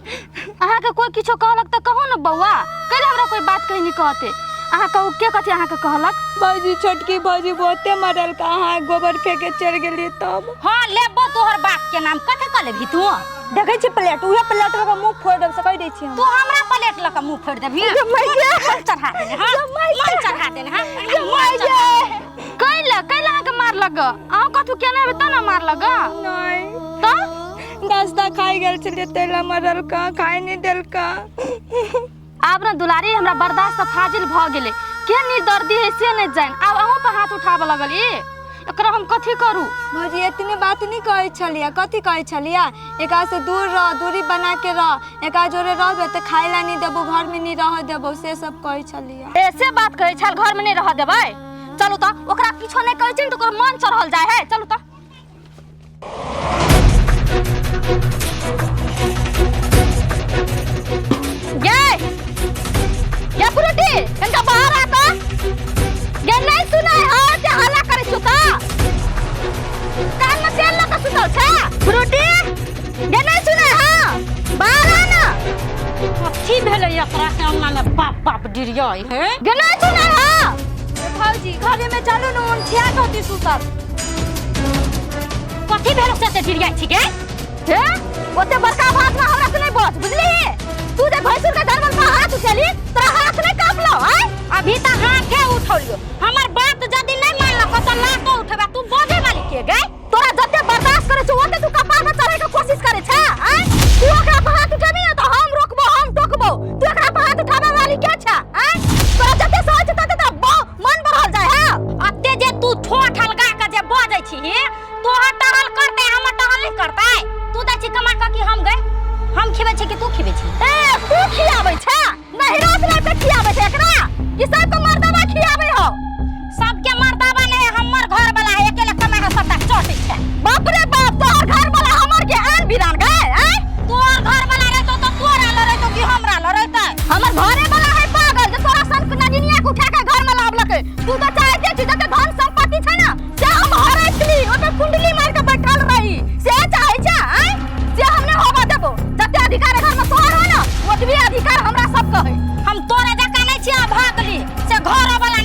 अहाँके कोई किछो कहलक तऽ कहू ना बौआ, कैले हमरा कोई बात कही नहीं कहते? अहाँ कहू के कथी अहाँके कहलक? भौजी छोटकी भौजी बहुते मरल का, अहाँ गोबर फेंके चलि गेलियै तब। हाँ लेबो तोहर बाप के नाम, कथी कह लेबही तू? देखै छी प्लेट, उहे प्लेट लऽ कऽ मुँह फोड़ि देब से कहि दै छी हम। तू हमरा प्लेट लऽ कऽ मुँह फोड़ि देबही? मन चढ़ा देने, हाँ मन चढ़ा देने, हाँ मन चढ़ा देने। कैले कैले अहाँके मारलक? अहाँ कथू केने हेबै तब ने मारलक? नहि तऽ नाश्ता खाइ गेल छलियै ताहि लए मरल का, खाइ नहि देलका। आब ने दुलारी हमरा बर्दाश्त फाजिल भऽ गेलै, के निर्दर्दी है से नहि जानि, आब अहूँ पर हाथ उठाबऽ लगल। ई एकरा हम कथी करू? भौजी एतने बात नहीं कहै छलियै, कथी कहै छलियै? एकरा से दूर रह, दूरी बना के रह, एकरा जोरे रहबै तऽ खाइ ला नहीं देबौ, घर में नहीं रह देबौ, से सब कहै छलियै। ए से बात कहै छल घर में नहीं रह देबै? चलू तऽ ओकरा किछो नहि कहै छै ने तऽ ओकर मन चढ़ल जाइ है। चलू तऽ। गे गे फ्रूटी कनिका बाहर आ तऽ। गे नहीं सुनाय हौ जे हल्ला करै छौ का? कान में तेल लऽ कऽ सुतल छै? फ्रूटी गे नहीं सुनाय हौ, बाहर आ ना। कथी भेलै एकरा से अंगना में बाप बाप डिरियाइ है? गे नहीं सुनाय हौ। भौजी घरे में चलू ने, उन छिया कथी सुतल। कथी भेलो से एते डिरियाइ छी गे? हे ओते बड़का बात में हमरा से नहीं बच, बुझली? तू जे भैंसुर के धर्मन पर हाथ उठेली तोरा हाथ नहीं कांपलो? आय अभी तऽ हाथे उठौलियो, हमर बात यदि नहीं मानलक तऽ लातो उठेबा। तू बजै वाली के गे? तोरा जते बर्दाश्त करे छौ ओते तू कपार पर चढ़े के कोशिश करे छे। आय तू ओकरा पर हाथ उठेबी ना तऽ हम रोकबो, हम टोकबो। तू एकरा पर हाथ उठाबे वाली के छे? आय तोरा जते सहै छौ तते तोरा मन बढ़ल जाय है। अते जे तू ठोठ हलगा के जे बजै छी, तोहर टहल करतै हमर टहल नहीं करतै? तू दै छी कमा कऽ कि हम गए? हम खिबै छी कि तू खिबै छी? ए तू खियाबै छे? नहिरा से लाबि कऽ खियाबै छे एकरा कि सबके मर्दाबा खियाबै हौ? सबके मर्दाबा नहीं, हमर घर वाला है अकेले कमा के सबटा चटै छै। बाप रे बाप, तोहर घर वाला हमर के आन बिरान गए? आय तोहर घर वाला रहतो तऽ तोरा लऽ रहतो कि हमरा लऽ रहतै? हमर घरे वाला है पागल जे तोरा सन नगिनिया के उठा के घर में लाबलकै। तू तऽ चाहते छी जते धन संपत्ति छै ना से हम हरैतली, ओकर कुंडली मार के बैठल रही से चाहै छै। आय से हम नहि होबऽ देबो, जते अधिकार घर में तोहर हो ना ओतबी अधिकार हमरा सबके है। हम तोरे जकाँ नहीं छियै भागली से घर वाला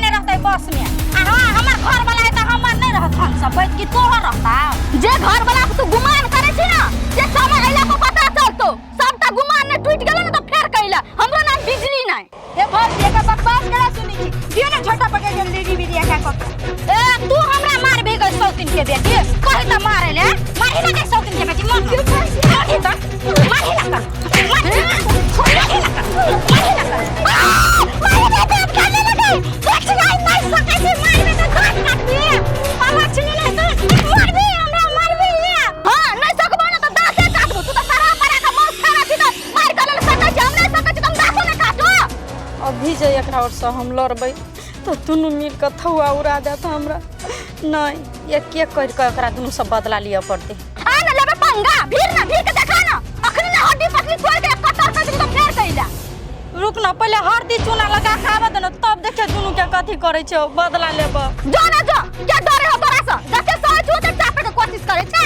अभी जे एकरा ओरसँ हम लड़बै तऽ दुनू मिल कऽ थौआ उड़ा देत हमरा। नहि, एक एक करि कऽ एकरा दुनूसँ बदला लिअ पड़तै। आ ने लेबै पंगा, भीड़ ना भीड़ के देखा ना, अखनी ना हड्डी पसली तोड़ के कटर कर देबी तऽ फेर कहि रुक ना, पहिले हरदी चूना लगा के आबऽ दे ना, तब देखे दुनू के कथी करै छै, बदला लेबऽ। जो ना जो, क्या डरे हो तोरा से? जते सहै छौ ओते चापे के कोशिश करै छै।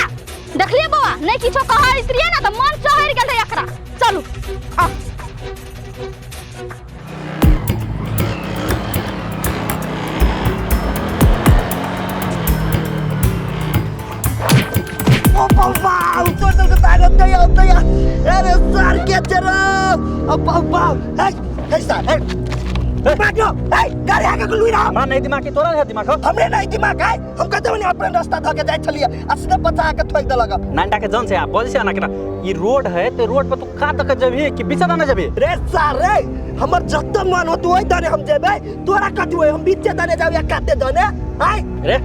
देखलिए बौआ, नहीं किछो कहैत रहिए ना तऽ मन चहरि गेल रहे एकरा। चलू आ। ओ बाबा, उतर दल के ताकत दया दया। अरे सर के चलो, ओ बाबा, हे हे सर, हे भागो, हे गाड़ी आगे के लुई रहा। हमरा नहीं दिमाग की, तोरा है दिमाग हो? हमरे नहीं दिमाग है, हम कहते नहीं अपने रास्ता धके जाय छलिए आ सीधे बचा के ठोक देलक। नाइनटा के जन से आ बजै छै एना केना। ई रोड है तो रोड पर तू का तक जबही कि बीचा ना जबही? रे सर रे, हमर जत्त मन होत ओइ दने हम जेबै, तोरा कथी होय, हम बीचे दने जाब या काते दने आय? रे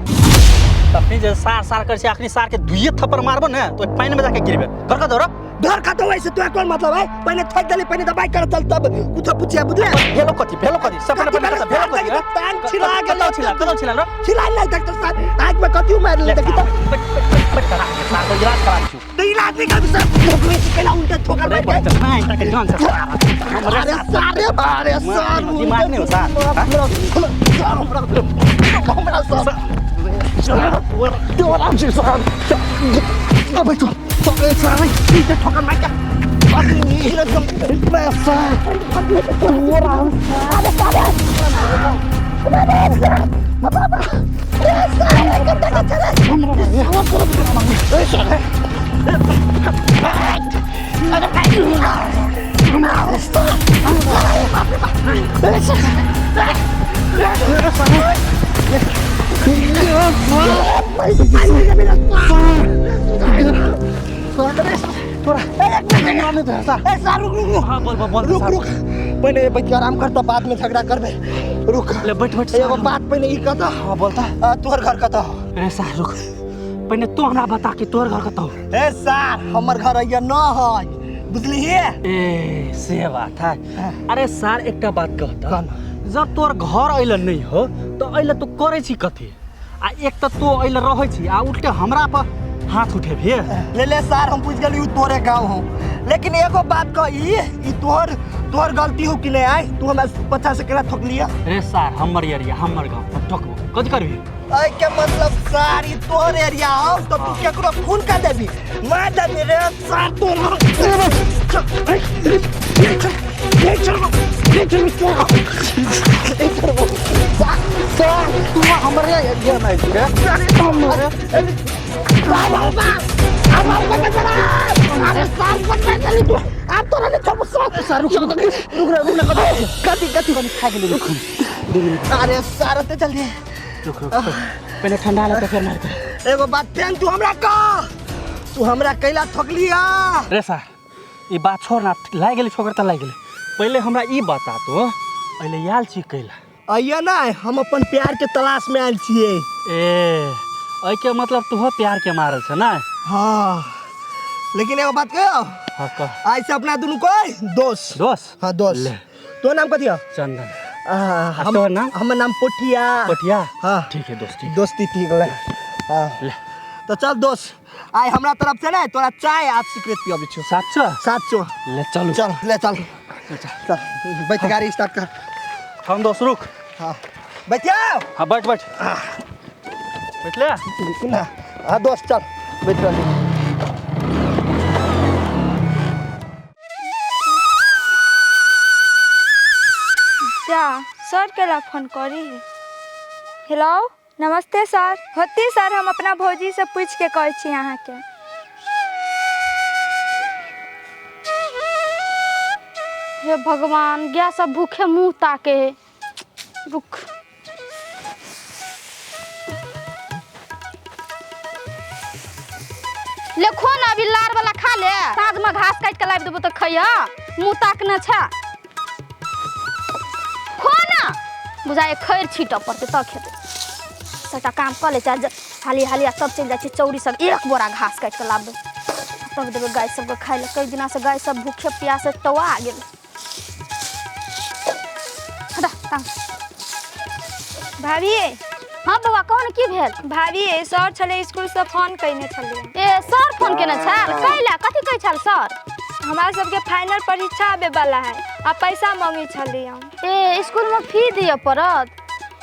तखनी जे सार सार कर छै, अखनी सार के दुइये थप्पड़ मारबो ने तो पानि में जाके गिरबे। घर का दौड़ घर का तो वैसे तोरा कोन मतलब है? पहले ठोक देली, पहले दबाई कर चल, तब कुछ पूछिया बुझले। भेलो कथी, भेलो कथी? सब कथी भेलो भेलो? कथी? कथी? टांग छिला गेल। कतौ छिला, कतौ छिला रो? छिला नहीं डॉक्टर साहब, आज में कथी मार ले देखी तो। बैठ करा के सार को इलाज करा छु। तो इलाज नहीं कर सर, ठोकवे से पहला उल्टा ठोकर रे मार के। बच्चा नाइनटा के जन से अरे सर रे, अरे सर, दिमाग नहीं हो सर। हमरा सर तोरा छी सर, अबे तो अबे सर ई ठोकर मार के अरे एकदम सर तोरा। अरे सर, ए सर, रुक रुक रुक। हां बोल बोल बोल। रुक रुक, पहिले बैठ के आराम कर तो बाद में झगड़ा करबे। रुक ले बैठ बैठ। एगो बात पहिले ई कह। हां बोलता। तोहर घर कतऽ? रे सार रुक, पहिले तू हमरा बता कि तोहर घर कतौ। ए सर, हमर घर अइया न है, बुझलिही? ए से बात है। अरे सार एकटा बात कहता, कहना। जब तोर घर अइल नहीं हो तो अइल तू करै छी कथी? आ एक तऽ तू अइल रहै छी आ उठके हमरा पर हाथ उठेबही? ले ले सर, हम पूछ गेली उ तोरे गाँव हो, लेकिन एगो बात कह, ई तोहर तोहर गलती हो कि नहीं आय? तू हमरा पछा से केना ठोक लिया? रे सार हमर एरिया हमर गाँव, हम ठोकबो कथी करबी? ऐ के मतलब सर, ई तोहर एरिया हो तो तू केकरो खून कर देबी, मार देबी? रे सर तोरा सर तू हमरे एरिया में रे। अरे सर, आप तोरा नहीं छोड़ सर। सर रुक रुक रुक रुक ना, कथी कथी? कनी खा गेली, रुक। अरे सर ओते जल्दी रुक रुक, पहिले ठंडा लगतै फेर मारतै। एगो बात फेन तू हमरा कह, तू हमरा कैला ठोकलिया? रे सार ई बात छोड़ ना, लागि गेली ठोकर तऽ लागि गेली, पहिले हमरा ई बता तो पहिले आयल छी कैला? अइया ना, हम अपन प्यार के तलाश में आयल छियै। ए एहिके मतलब तू प्यार के मारल छ ना? हाँ, लेकिन एगो बात कहो। हाँ कह। आज से अपना दुनू कोई दोस्त। दोस्त? हाँ दोस्त। ले। तो नाम कथी है? चंदन। आ, तोहर नाम? हमर नाम पोठिया। पोठिया? हाँ। ठीक है दोस्त, ठीक। दोस्ती ठीक ले। हाँ ले। तो चल दोस्त, आइ हमरा तरफ से ना तोरा चाय आ सिगरेट पियाबै छियौ। सात सौ? 700। ले चलू। चल ले चल चल, बैठ, गाड़ी स्टार्ट कर। हम दोस्त रुक। हाँ बैठ जाओ। हाँ बैठ बैठ बैठ ले। रुक ना। हाँ दोस्त चल बैठ रहली। जा सर के ला फोन करी। हेलो नमस्ते सर। होती सर, हम अपना भौजी से पूछ के कहै छी अहाँके। हे भगवान, गैस सब भूखे मुंह ताके है। रुक लेखो ना, अभी लार वाला खा ले, साँझ में घास काट के लाबि देबो तो खैया, मुंह ताकने छ। खो ना, बुझाए खैर छीटऽ पड़तै तब खेतै। सबटा काम कऽ लै छै, हाली हाली आ तब चलि जाइ छै चौरी सब, एक बोरा घास काटि कऽ लाबबै तब देबै गाय सबके खाइ लए। कई दिना से गाय सब भूखे प्यासे टवा गेल। भाभी। हाँ बौआ, कहू ने की भेल? भाभी, सर छलै स्कूल से फोन कयने छलै। ए, सर फोन केने छल? कैला, कथी कहै छल सर? हमरा सबके फाइनल परीक्षा आबे वाला है आ पैसा मांगे छलै हम। ए, स्कूल में फी दिअ पड़त?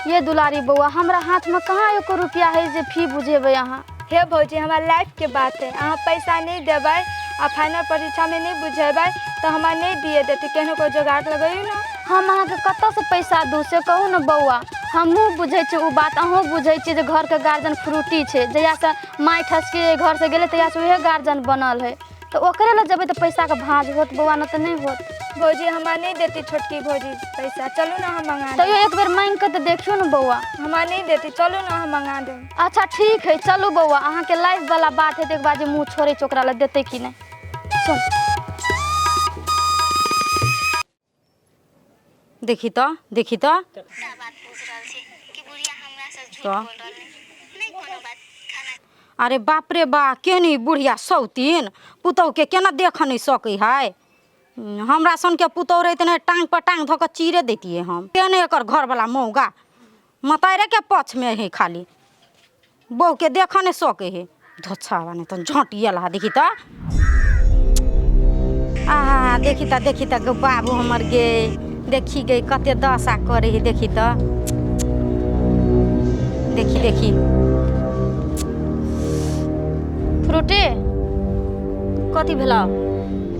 ये दुलारी बौआ, हमरा हाथ में कहाँ एको रुपया है जे फी बुझेबै अहाँ। हे भौजी, हमार लाइफ के बात है, अहाँ पैसा नहीं देबै आ फाइनल परीक्षा में नहीं बुझेबै तऽ हमरा नहीं दिए देतै। केहनो कोइ जोगाड़ लगैयौ ने। हम अहाँके कतऽसँ पैसा दू से कहू ने बौआ। हमहूँ बुझै छियै ओ बात, अहूँ बुझै छियै जे घरके गार्जियन फ्रूटी छै। जहियासँ माय ठसकी घरसँ गेलै तहियासँ उएह गार्जियन बनल है, तऽ ओकरे लग जेबै तऽ पैसाके भाँज होत बौआ, नहि तऽ नहि होत। भौजी, हमरा नहीं देती छोटकी भौजी पैसा, चलू ना हम मंगा देब। तैयो एक बेर मांगि कऽ तऽ देखियौ ने बौआ। हमरा नहीं देती, चलू ना हम मंगा देब। अच्छा ठीक है, चलू बौआ, अहाँके लाइफ वाला बात है तऽ एक बार जे मुँह छोड़ै छै ओकरा लग देतै कि नहि। चल। देखी तऽ, देखी तऽ। तऽ अरे बाप रे बा, केहन ई बुढ़िया सौतीन पुतहुके केना देख नहि सकै है। हमरा सनके पुतहु रहितै ने, टांग पर टांग धऽ कऽ चीरे दैतियै हम। केहन एकर घरवला मौगा मतारे पक्षमे है, खाली बहुके देख नहि सकै है। धोछावा नहि तऽ झटियल हा। देखी तऽ, आहा, देखी तऽ, देखी तऽ गौ बाबू हमर गे, देखी गे कते दशा करे है। देखी तऽ, देखी देखी। फ्रूटी। कथी भेलौ?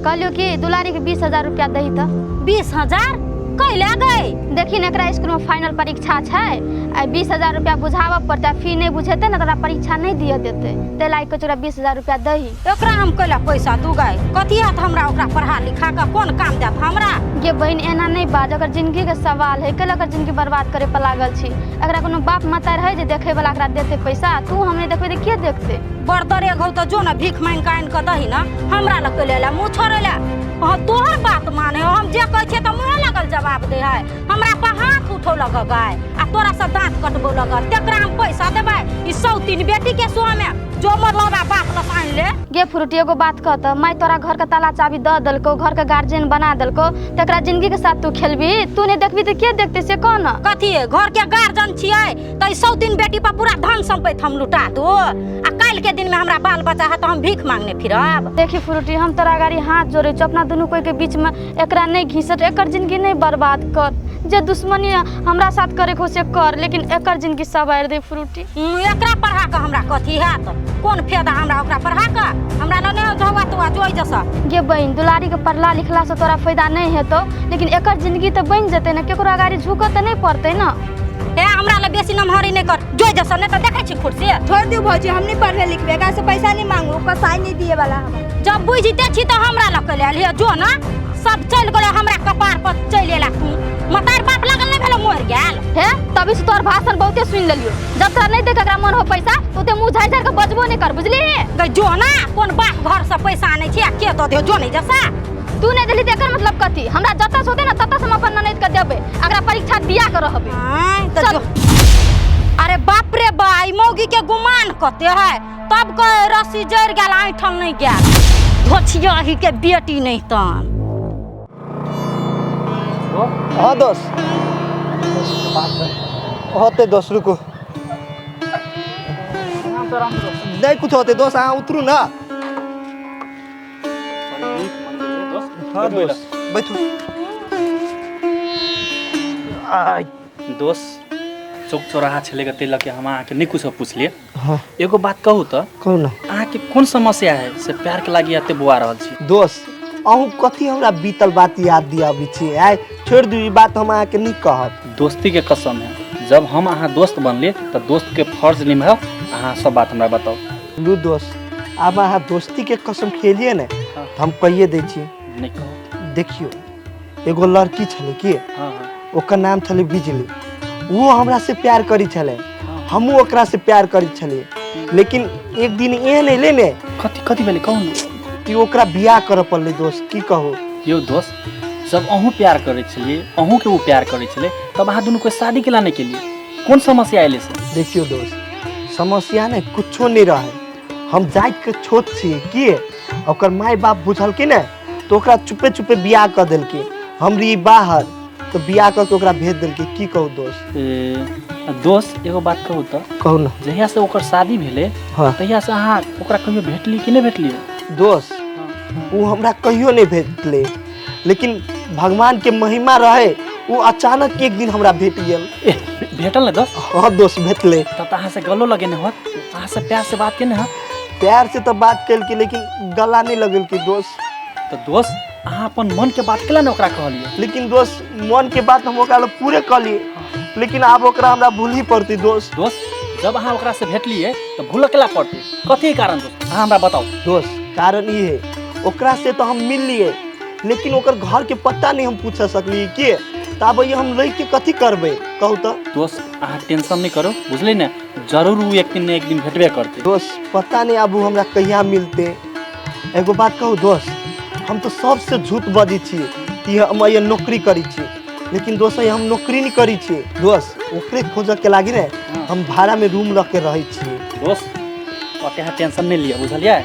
कहलियौ कि दुलारीके 20,000 रुपया दही तऽ। 20,000 कैला गई? देखी ने, एकरा स्कूलमे फाइनल परीक्षा छै आ 20,000 रुपया बुझाबऽ पड़तै। आ फी नहि बुझेतै ने तऽ ओकरा परीक्षा नहि दिअ देतै। ताहि लागि कहै छै ओकरा 20,000 रुपया दही। एकरा हम कैला पैसा दू गई? कथी हत हमरा ओकरा पढ़ा लिखा कऽ? कोन काम देत हमरा? गे बहिन, एना नहि बाज, ओकर जिंदगीके सवाल है। कैला ओकर जिंदगी बर्बाद करे पर लागल छी? एकरा कोनो बाप माता रहै जे देखै वाला एकरा देतै पैसा? तू हम नहि देखबै तऽ के देखतै? बड़ दरे घौ तऽ जो ने भीख मांगि कऽ आनि कऽ दही ने। हमरा लग कैले ला मुँह छोड़ै ला? हाँ, तोहर बात माने हम जे कहै छियै तऽ मुँहे लगल जवाब दे है, हमरा पर हाथ उठौ लग गाय आ तोरा से दाँत कटबो लग। तेकरा हम पैसा देबै ई सौतीन बेटी के सोमे जो मोर लबा बाप लग आनि ले। गे फ्रूटी, एगो बात कह तऽ, माय तोरा घर के ताला चाबी दऽ देलकौ, घर के गार्जियन बना देलकौ, तकरा जिंदगी के साथ तू खेलबी? तू नहि देखबी तऽ के देखतै से कह ने। कथी घर के गार्जियन छियै तऽ ई सौतीन बेटी पर पूरा धन सम्पत्ति हम लुटा दू आ काल्हि के दिन में हमरा बाल बच्चा है तऽ हम भीख मांगने फिरब? देखी फ्रूटी, हम तोरा गाड़ी हाथ जोड़ै छौ, अपना दुनू कोई के बीच में एकरा नहि घिसट, एकर जिंदगी नहि बर्बाद कर। जे दुश्मनी हमरा साथ करे हो से कर, लेकिन एकर जिंदगी सवारि दे फ्रूटी। एकरा पढ़ा कऽ हमरा कथी हैत? कोन फायदा हमरा ओकरा पढ़ा कऽ? हमरा लग नहि झौआ तौआ जोइ जैसा। गे बहिन, दुलारी के पढ़ला लिखला से तोरा फायदा नहीं हेतौ, लेकिन एकर जिंदगी तऽ बनि जेतै ने, केकरो अगाड़ी झुकऽ तऽ नहि पड़तै ने। हे, हमरा लग बेसी नमहरी नहि कर, जोइ जैसा, नहि तऽ देखै छी खुर्सी। छोड़ दियौ भौजी, हम नहीं पढ़बे लिखबे, एकरा से पैसा नहीं मांगू, ओकर साइन नहीं दिए वाला हमरा। जब बुझिते छी तऽ हमरा लग कैले एलियै? जो ने, सब चलि गेलै हमरा कपार पर चलि एला। तू मतार बाप लगल नहि भेलो, मरि गेल। हे, तभी से तोहर भाषण बहुते सुनि लेलियो। जब तोरा नहीं देख एकरा मन हो पैसा तो ते मुँह झाड़ि झाड़ि के बजबो नहीं कर, बुझली? गै जो ना, कोन बाप घर से पैसा आनै छी आ के दऽ दियौ? जो नहि जैसा। तू नहीं देली तऽ एकर मतलब कथी? हमरा जतऽ से होतै ने ततऽ से हम अपन ननैद के देबै, एकरा परीक्षा दिया के रहबै। आँय तऽ चल। जो। अरे बाप रे बा, ई मौगी के गुमान कते है। तब कहे रस्सी जरि गेल ऐठल नहीं गेल, धोछिया ही के बेटी नहीं तन। हाँ दोस्त, होते दोस्त, रुको। नहीं कुछ होते दोस्त, अहाँ उतरू ना। हाँ दोस्त, बैठू। दोस्त, चौक चौराहा छलै ताहि लऽ के हम अहाँके नहि कुछो पुछलियै। हाँ। एगो बात कहू तऽ? कहू ना। अहाँके कोन समस्या है से प्यार के लागी एते बौआ रहल छी? दोस्त, अहूँ कथी हमरा बीतल बात याद दियाबै छी? आइ छोड़ि दियौ ई बात, हम अहाँके नहि कहब। दोस्ती के कसम है, जब हम अहाँ दोस्त बनलियै तऽ दोस्त के फर्ज निभाउ, अहाँ सब बात हमरा बताउ। लू दोस्त, आब अहाँ दोस्ती के कसम खेलिए ने तऽ हम कहिए दै छी। नहि कहू। देखियौ, एगो लड़की छलै की, हाँ हाँ। ओकर नाम छलै बिजली। वो हमरा से प्यार करी छलै, हमहूँ ओकरा से प्यार करी छलियै, लेकिन एक दिन एहन एलै ने। कथी कथी भेलै कहू ने। कि ओकरा बियाह करऽ पड़लै दोस्त, की कहू। यौ दोस्त, जब अहूँ प्यार करै छलियै, अहूँके ओ प्यार करै छलै, तब अहाँ दुनू कोइ शादी केला नहि केलियै? कोन समस्या एलै से? देखियौ दोस्त, समस्या ने कुछो नहीं रहे, हम जातिके छोट छियै की, ओकर माय बाप बुझलकै ने तऽ ओकरा चुपे चुपे बियाह कऽ देलकै। हम रही बाहर, तऽ बियाह कऽ के ओकरा भेज देलकै। की कहू दोस्त? ए, दोस्त एगो बात कहू तऽ? कहू ने। जहियासँ ओकर शादी भेलै तहियासँ अहाँ ओकरा कहियो भेटली कि नहि भेटलियै? दोस्त ओ हमरा कहियो नहि भेटलै, लेकिन भगवान के महिमा रहे ओ अचानक एक दिन हमरा भेट गेल। ए, भेटल ने दोस्त? हाँ दोस्त भेटलै। तब तऽ अहाँसँ गलो लगेने होत, अहाँसँ प्यार से बात केने होत? प्यार से तऽ बात केलकै लेकिन गला नहीं लगेलकै दोस्त। तऽ दोस्त अहाँ अपन मन के बात केला ने ओकरा कहलियै? लेकिन दोस्त मन के बात हम ओकरा लग पूरे कहलियै, लेकिन आब ओकरा हमरा भूलही पड़तै दोस्त। दोस्त जब अहाँ ओकरा से भेटलियै तऽ भूल केला पड़तै, कथी कारण दोस्त अहाँ हमरा बताउ? दोस्त कारण ई है ओकरा से तो हम मिललियै लेकिन ओकर घर के पता नहीं हम पूछ सकलियै के, तऽ आब हम लऽ के कथी करबै कहू तऽ? दोस्त अहाँ टेंशन नहीं करो, बुझलियै ने, जरूर ओ एक दिन ने एक दिन भेटबे करतै। दोस्त पता नहीं आब हमरा कहिया मिलते। एगो बात कहू दोस्त, हम तो सबसे झूठ बजै छियै कि हम ये नौकरी करै छियै, लेकिन दोस्त हम नौकरी नहीं करै छियै। दोस्त ओकरे खोजऽ के लागी ने हम भाड़ा में रूम लऽ के रहै छियै। दोस्त ओते अहाँ टेंशन नहीं लिअ, बुझलियै,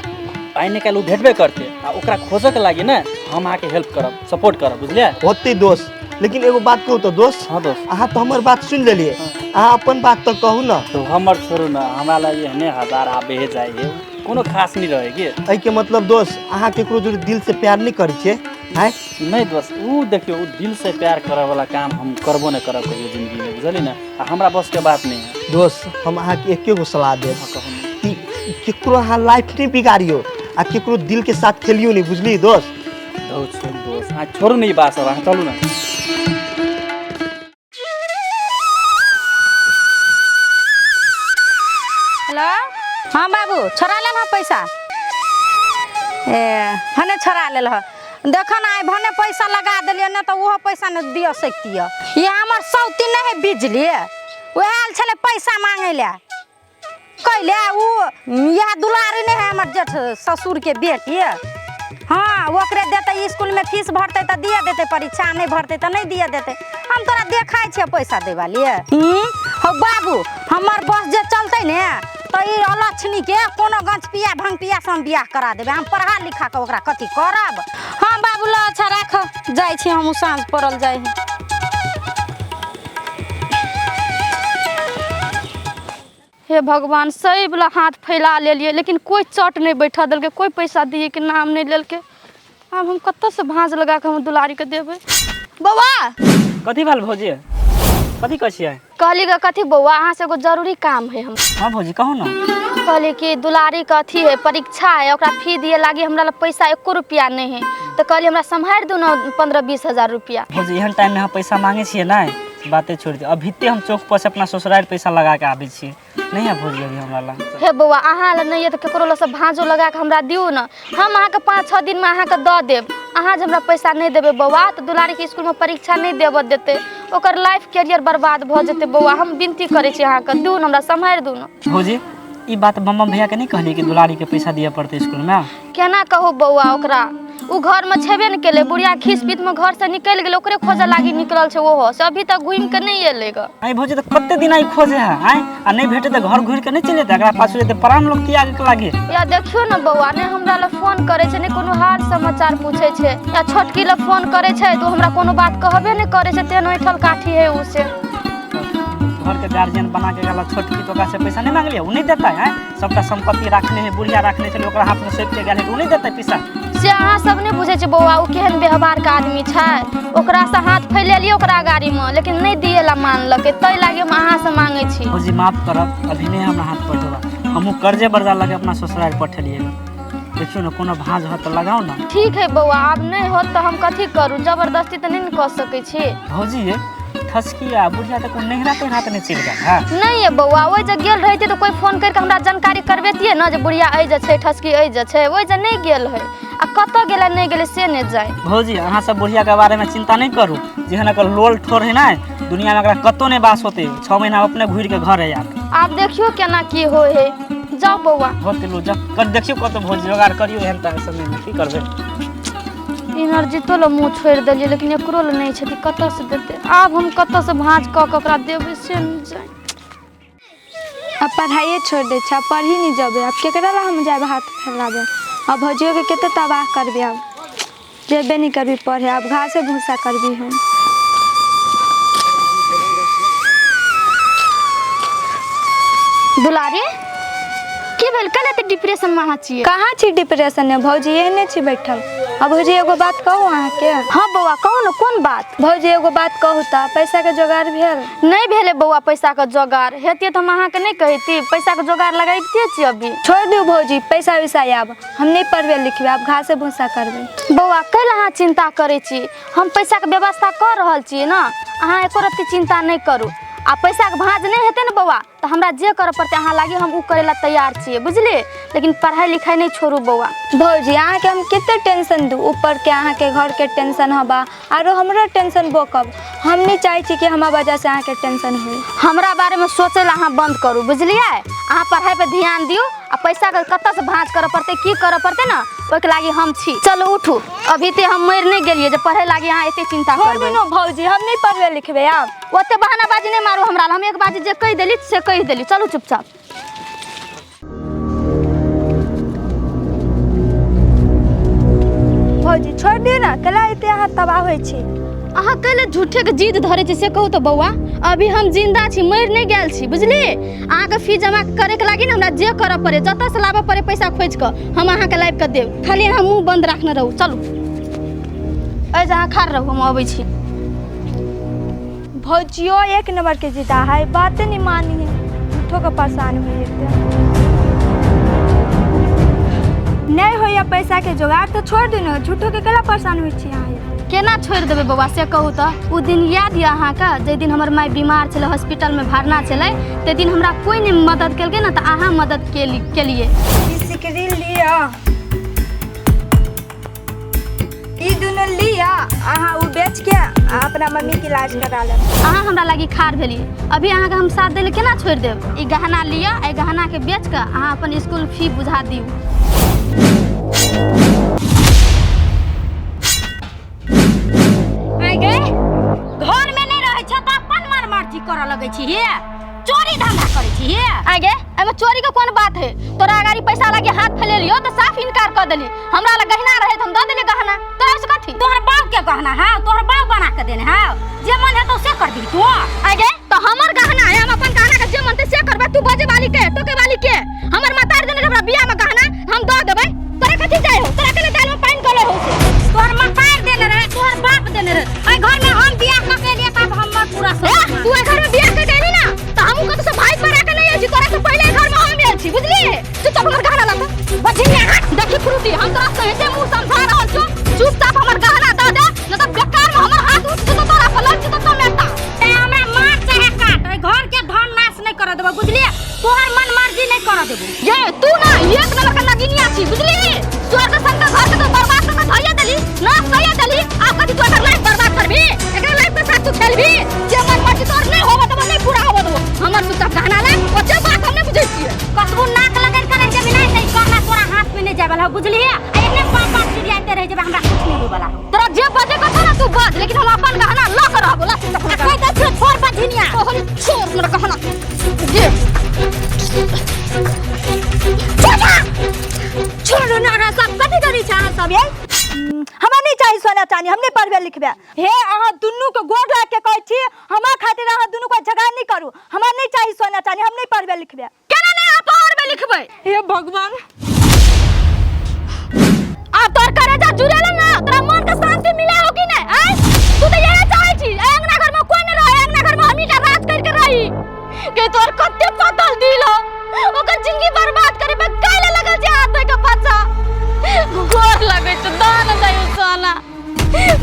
आइ ने काल्हि ओ भेटबे करतै आ ओकरा खोजऽ के लागी ने हम अहाँके हेल्प करब, सपोर्ट करब, बुझलियै? होतै दोस्त, लेकिन एगो बात कहू तऽ दोस्त? हाँ दोस्त। अहाँ तऽ हमर बात सुनि लेलियै, अहाँ अपन बात तऽ कहू ने। तो हमर छोड़ू ने, हमरा लग एहने हजार आबे जाइ है, कोनो खास नहीं रहे कि। एहिके मतलब दोस्त अहाँ केकरो जोड़े दिल से प्यार नहीं करै छियै? आँय नहीं दोस्त, उ देखियौ उ दिल से प्यार करऽ वाला काम हम करबो नहीं करब कहियो जिंदगी में, बुझलियै ने, आ हमरा बस के बात नहीं है। दोस्त हम अहाँके एके गो सलाह देब कि केकरो अहाँ लाइफ नहीं बिगाड़ियौ आ केकरो दिल के साथ खेलियौ नहीं, बुझलियै दोस्त? दोस्त दोस्त अहाँ छोड़ू ने ई बात सब, अहाँ चलू ने। हेलो हाँ बाबू, छोड़ा लेल हँ पैसा? ए भने छोड़ा लेल हँ, देख न आइ भने पैसा लगा देलियै ने तऽ ओहो पैसा नहि दिअ सकतियै। ये हमर सौती नहि है बिजली, वएह आयल छलै पैसा मांगै लए, कैले उ इएह दुलारी नहि है हमर जेठ ससुर के बेटी, हाँ ओकरे देतै स्कूल में फीस भरतै तऽ दिए देतै, परीक्षा नहीं भरतै तऽ नहीं दिए देतै। हम तोरा देखै छियै पैसा दै वाली। हौ बाबू हमर बस जे चलतै ने तऽ ई अलक्षणी के कोनो गंज पिया भंग पिया से हम बियाह करा देबै, हम पढ़ा लिखा कऽ ओकरा कथी करब। हाँ बाबू ल अच्छा राख, जाइ छी हमहूँ, साँझ पड़ल जाइ है। हे भगवान, सही वाला हाथ फैला लेलियै लेकिन कोई चट नहीं बैठा देलकै, कोई पैसा दिए के नाम नहीं लेलकै। आब हम कतऽ से भाँज लगा के हम दुलारी के देबै? बौआ कथी भेल भौजी, कथी कहै छियै? कहली ग कथी बौआ, अहाँ से एगो जरूरी काम है हम। हाँ भौजी कहू ना। कहली कि दुलारी के अथी है परीक्षा है, ओकरा फी दिए लागी हमरा लग पैसा एको रुपया नहीं है, तऽ कहली हमरा सम्हारि दू ने 15-20 हजार रुपया। भौजी एहन टाइम में अहाँ पैसा मांगे छियै ने, बाते छोड़ि दियौ। अभीते हम चौक पर से अपना ससुरारि पैसा लगा के आबै छियै, नहीं है भौजी अभी हमरा लग। हे बौआ अहाँ लग नहीं है तऽ केकरो लग से भाँजो लगा के हमरा दियौ ने, हम अहाँके 5-6 दिन में अहाँके दऽ देब। अहाँ जे हमरा पैसा नहीं देबै बौआ तऽ दुलारी के स्कूल में परीक्षा नहीं देबऽ देतै, ओकर लाइफ कैरियर बर्बाद भऽ जेतै बौआ। हम विनती करै छी अहाँके, दियौ ने हमरा, सम्हारि दू ने। भौजी ई बात बम भैया के नहीं कहलियै कि दुलारी के पैसा दिअ पड़तै स्कूल में? केना कहू बौआ, ओकरा उ घर में छेबे ने केलै, बुढ़िया खीस पीत में घर से निकलि गेलै, ओकरे खोजऽ लागी निकलल छै ओहो से, अभी तक घुमि के नहीं एलै ग। आइ भौजी तऽ कते दिन आइ खोजे है आइ, आ नहीं भेटे तऽ घर घुरि के नहीं चलि जेतै, एकरा पाछू जेतै प्राण लोग त्याग के लागी। या देखियौ ने बौआ, नहि हमरा लग फोन करै छै, नहि कोनो हाल समाचार पूछै छै, या छोटकी लग फोन करै छै तऽ हमरा कोनो बात कहबे नहि करै छै, तेहन ऐठल काठी है उ से। घर के गार्जियन बना के गेल छोटकी, तो ओकरा से पैसा नहीं मांगलियै, उ नहीं देतै? आँय सबटा संपत्ति राखने है बुढ़िया राखने छलै, ओकरा हाथ में सौंप के गेल है, उ नहीं देतै पैसा? से अहाँ सब नहीं बुझै छियै बौआ, उ केहन व्यवहार के आदमी छै, ओकरा से हाथ फैलेलियै ओकरा गाड़ी में लेकिन नहीं दिए ला मानलकै, ताहि लागी हम अहाँ से मांगै छी। भौजी माफ करब, अभी नहीं हमरा हाथ पठेबा, हमहूँ कर्जे बर्जा लगे अपना ससुरारि पठेलियै। देखियौ ने कोनो भाँज होत तऽ लगाउ ने। ठीक है बौआ, आब नहीं होत तऽ हम कथी करू, जबरदस्ती तऽ नहीं ने कऽ सकै छी। भौजी ये ठसकी आ बुढ़िया तऽ कोनो नहिरा तहिरा तऽ नहि चलि गेल है? नहीं ये बौआ, ओहि जे गेल रहितै तऽ कोई फोन करिके हमरा जानकारी करबेतियै ने जे बुढ़िया एहि जे छै, ठसकी एहि जे छै, ओहि जे नहि गेल है, आ कतऽ गेलै नहि गेलै से नहि जाय। भौजी अहाँ सब बुढ़िया के बारे में चिंता नहीं करू, जेहन एकर लोल ठोर है ने दुनिया में एकरा कतौ नहीं बास होते, 6 महीना अपने घुरि के घर आयत। आब देखियौ केना की होइ है, जाउ बौआ। होते लो जा कर देखियौ कतौ भौजी जोगाड़ करियौ एहन तऽ समय में की करबै। इनर्जितो लए मुँह छोड़ि देलियै लेकिन एकरो लए नहि छथि, कतऽ से देतै? आब हम कतऽ से भाँज कऽ के ओकरा देबै से नहि जाय। अब पढ़ाइए छोड़ि दै छै, आब पढ़ी नहीं जेबै, आब केकरा लए हम जायब हाथ फैलाबै? अब भौजियो के कते तबाह करबै, आब जेबे नहीं करबी पढ़े, आब घासे भूसा करबी हम। दुलारी, की भेल? कल एते डिप्रेशन में अहाँ छियै? कहाँ छी डिप्रेशन में भौजी, एहने छी बैठल। आ भौजी एगो बात कहू अहाँके? हाँ बौआ, कहू ने, कोन बात? भौजी एगो बात कहू तऽ, पैसाके जोगाड़ भेल? नहि भेलै बौआ पैसाके जोगाड़। हेतियै तऽ हम अहाँके नहि कहिती। पैसाके जोगाड़ लगैबते छी अभी। छोड़ि दियौ भौजी पैसा वैसा, आब हम नहि पढ़बै लिखबै, आब घासे भूसा करबै। बौआ, कैला अहाँ चिंता करै छी? हम पैसाके व्यवस्था कऽ रहल छियै ने, अहाँ एको रत्ती चिंता नहि करू। आ पैसाके भाँज नहि हेतै ने बौआ, तऽ हमरा जे करऽ पड़तै अहाँ लागी हम ओ करै लए तैयार छियै, बुझलियै? लेकिन पढ़ाइ लिखाइ नहि छोड़ू बौआ। भौजी अहाँके हम कते टेंशन दू, ऊपरके अहाँके घरके टेंशन हबा, आरो हमरो टेंशन बोकब। हम नहि चाहै छी कि हमरा वजहसँ अहाँके टेंशन होय। हमरा बारेमे सोचै लए अहाँ बंद करू, बुझलियै? अहाँ पढ़ाइ पर ध्यान दियौ आ पैसाके कतऽसँ भाँज करऽ पड़तै, की करऽ पड़तै ने, ओहिके लागी हम छी। चलू उठू, अभी ते हम मरि नहि गेलियै जे पढ़ै लागी अहाँ एते चिंता छोड़ करबै। दियौ भौजी, हम नहि पढ़बै लिखबै आब। ओते बहानाबाजी नहि मारू हमरा लए। हम एक बाजी जे कहि देली से कहि देली। चलू चुपचाप। भौजी छोड़ दियौ ने, केला एते अहाँ तबाह होइ छी? अहाँ कैले झूठे के जिद धरे छी से कहू तऽ बौआ? अभी हम जिंदा छी, मरि नहि गेल छी, बुझलियै? अहाँके फी जमा करैके लागी ने हमरा जे करऽ पड़े, जतऽ से लाबऽ पड़े पैसा खोजि कऽ हम अहाँके लाबि कऽ देब। खाली अहाँ मुँह बंद राखने रहू। चलू, एहि जे अहाँ खाड़ रहू, हम अबै छी। भौजियो एक नंबर के जिदा है, बाते नहीं मानी है, झूठो के परेशान हुई एते। नहीं होइया पैसा के जोगाड़ तो छोड़ दियौ ने, झूठो के केला परेशान होइ छी अहाँ? केना छोड़ि देबै बौआ से कहू तऽ? ओ दिन याद यऽ अहाँके, जाहि दिन हमर माय बीमार छलै, हॉस्पिटलमे भरना छलै, ताहि दिन हमरा कोइ नहि मदद केलकै ने, तऽ अहाँ मदद केलियै। ई सिकरी लिअ, ई दुनू लिअ, अहाँ ओ बेच के आ अपना मम्मी के इलाज करा लेब। अहाँ हमरा लागी खाड़ भेलियै, अभी अहाँके हम साथ दै लए केना छोड़ि देब? ई गहना लिअ, एहि गहनाके बेच कऽ अहाँ अपन स्कूल फी बुझा दियौ। आइ गे, घर में नहीं रहै छ तऽ अपन मन मर्जी करऽ लगै छी, हे चोरी धंधा करै छी हे। आइ गे, एहिमे चोरी के कोन बात है? तोरा अगाड़ी पैसा लागी हाथ फैलेलियो तऽ साफ इनकार कऽ देली। हमरा लग गहना रहे तऽ हम दऽ देलियै गहना, तोरा से कथी? तोहर बाप के गहना है, तोहर बाप बना के देने है, जे मन हेतौ से कर दी तू। आइ गे, तऽ हमर गहना है, हम अपन गहना के जे मन से करबै। तू बजे वाली के, टोके वाली के? हमर मातारी देने हमरा बियाह में गहना, हम दऽ देबै। तोरा कथी जाय हो? तोरा केने दाल में पानि गले हो से? तोहर मतार देने रहे, तोहर बाप देने रहे। एहि घर में हम बियाह कऽ के एलियै तब हमर पूरा ए, तू एहि घर में बियाह कर के एली ना तऽ हमहूँ कतौ से भाई पर आके नहीं आयल छी। तोरा से पहिले एहि घर में हम आयल छी, बुझलियै? चुपचाप हमर गहना लऽ कऽ बझिनिया हट। देखी फ्रूटी, हम तोरा सहिते मुँह समझा रहल छौ, चुपचाप हमर गहना दऽ दे, नहीं तऽ बेकार में हमर हाथ उठ जेतौ तोरा पर, लग जेतौ टमेटा। ते हमरा मार चाहे काट, एहि घर के धन नाश नहीं करऽ देबो, बुझलियै? तोहर मन मर्जी नहीं करऽ देबो। ये तू ना एक नंबर के नगिनिया छी, बुझली? स्वर्ग संग घर के तो बर्बाद कर के धइया देली, नाश कइया देली। आब कथी तू एकर लाइफ बर्बाद करबी? एकर लाइफ के साथ तू खेलबी? जे मन मर्जी तोहर नहीं होबो देबो, नहीं पूरा होबो देबो। हमर चुपचाप गहना ले, ओते बात हम नहीं बुझै छियै। कतबो नाक लगन करन जेबी नहीं तऽ ई गहना तोरा हाथ में नहीं जाय वाला हो, बुझलियै? आ एहने बाप बाप चिड़ियाते रहि जेबै, हमरा कुछ नहीं होय वाला हो। तोरा जे बजे के छौ ना तू बज, लेकिन हम अपन गहना ल के रहबो। ला चुपचाप हमर आ कहि दै छियौ छोड़ बझिनिया। तोहर छोड़ हमर गहना दे। छोड़ू ना अहाँ सब, कथी करै छी अहाँ सब ये? हमरा नहीं चाही सोना चानी, हम नहीं पढ़बै लिखबै। हे अहाँ दुनू के गोड़ लाग के कहै छी, हमरा खातिर अहाँ दुनू के झगड़ा नहीं करू। हमरा नहीं चाही सोना चानी, हम नहीं पढ़बै लिखबै। केना नहीं अहाँ पढ़बै लिखबै? हे भगवान, आब तोर करेजा जुड़ेला ना, तोरा मन के शांति मिले हो कि नहीं? आय तू तो यही चाहे छी अंगना घर में कोई नहीं रहे, अंगना घर में हमही का राज करके रही। के तोर कते पतल दिल हो, ओकर जिंदगी बर्बाद करे पे काहे लगल छै हाथ धोइ के पाछा? गोर लगै छै, दान दई सोना।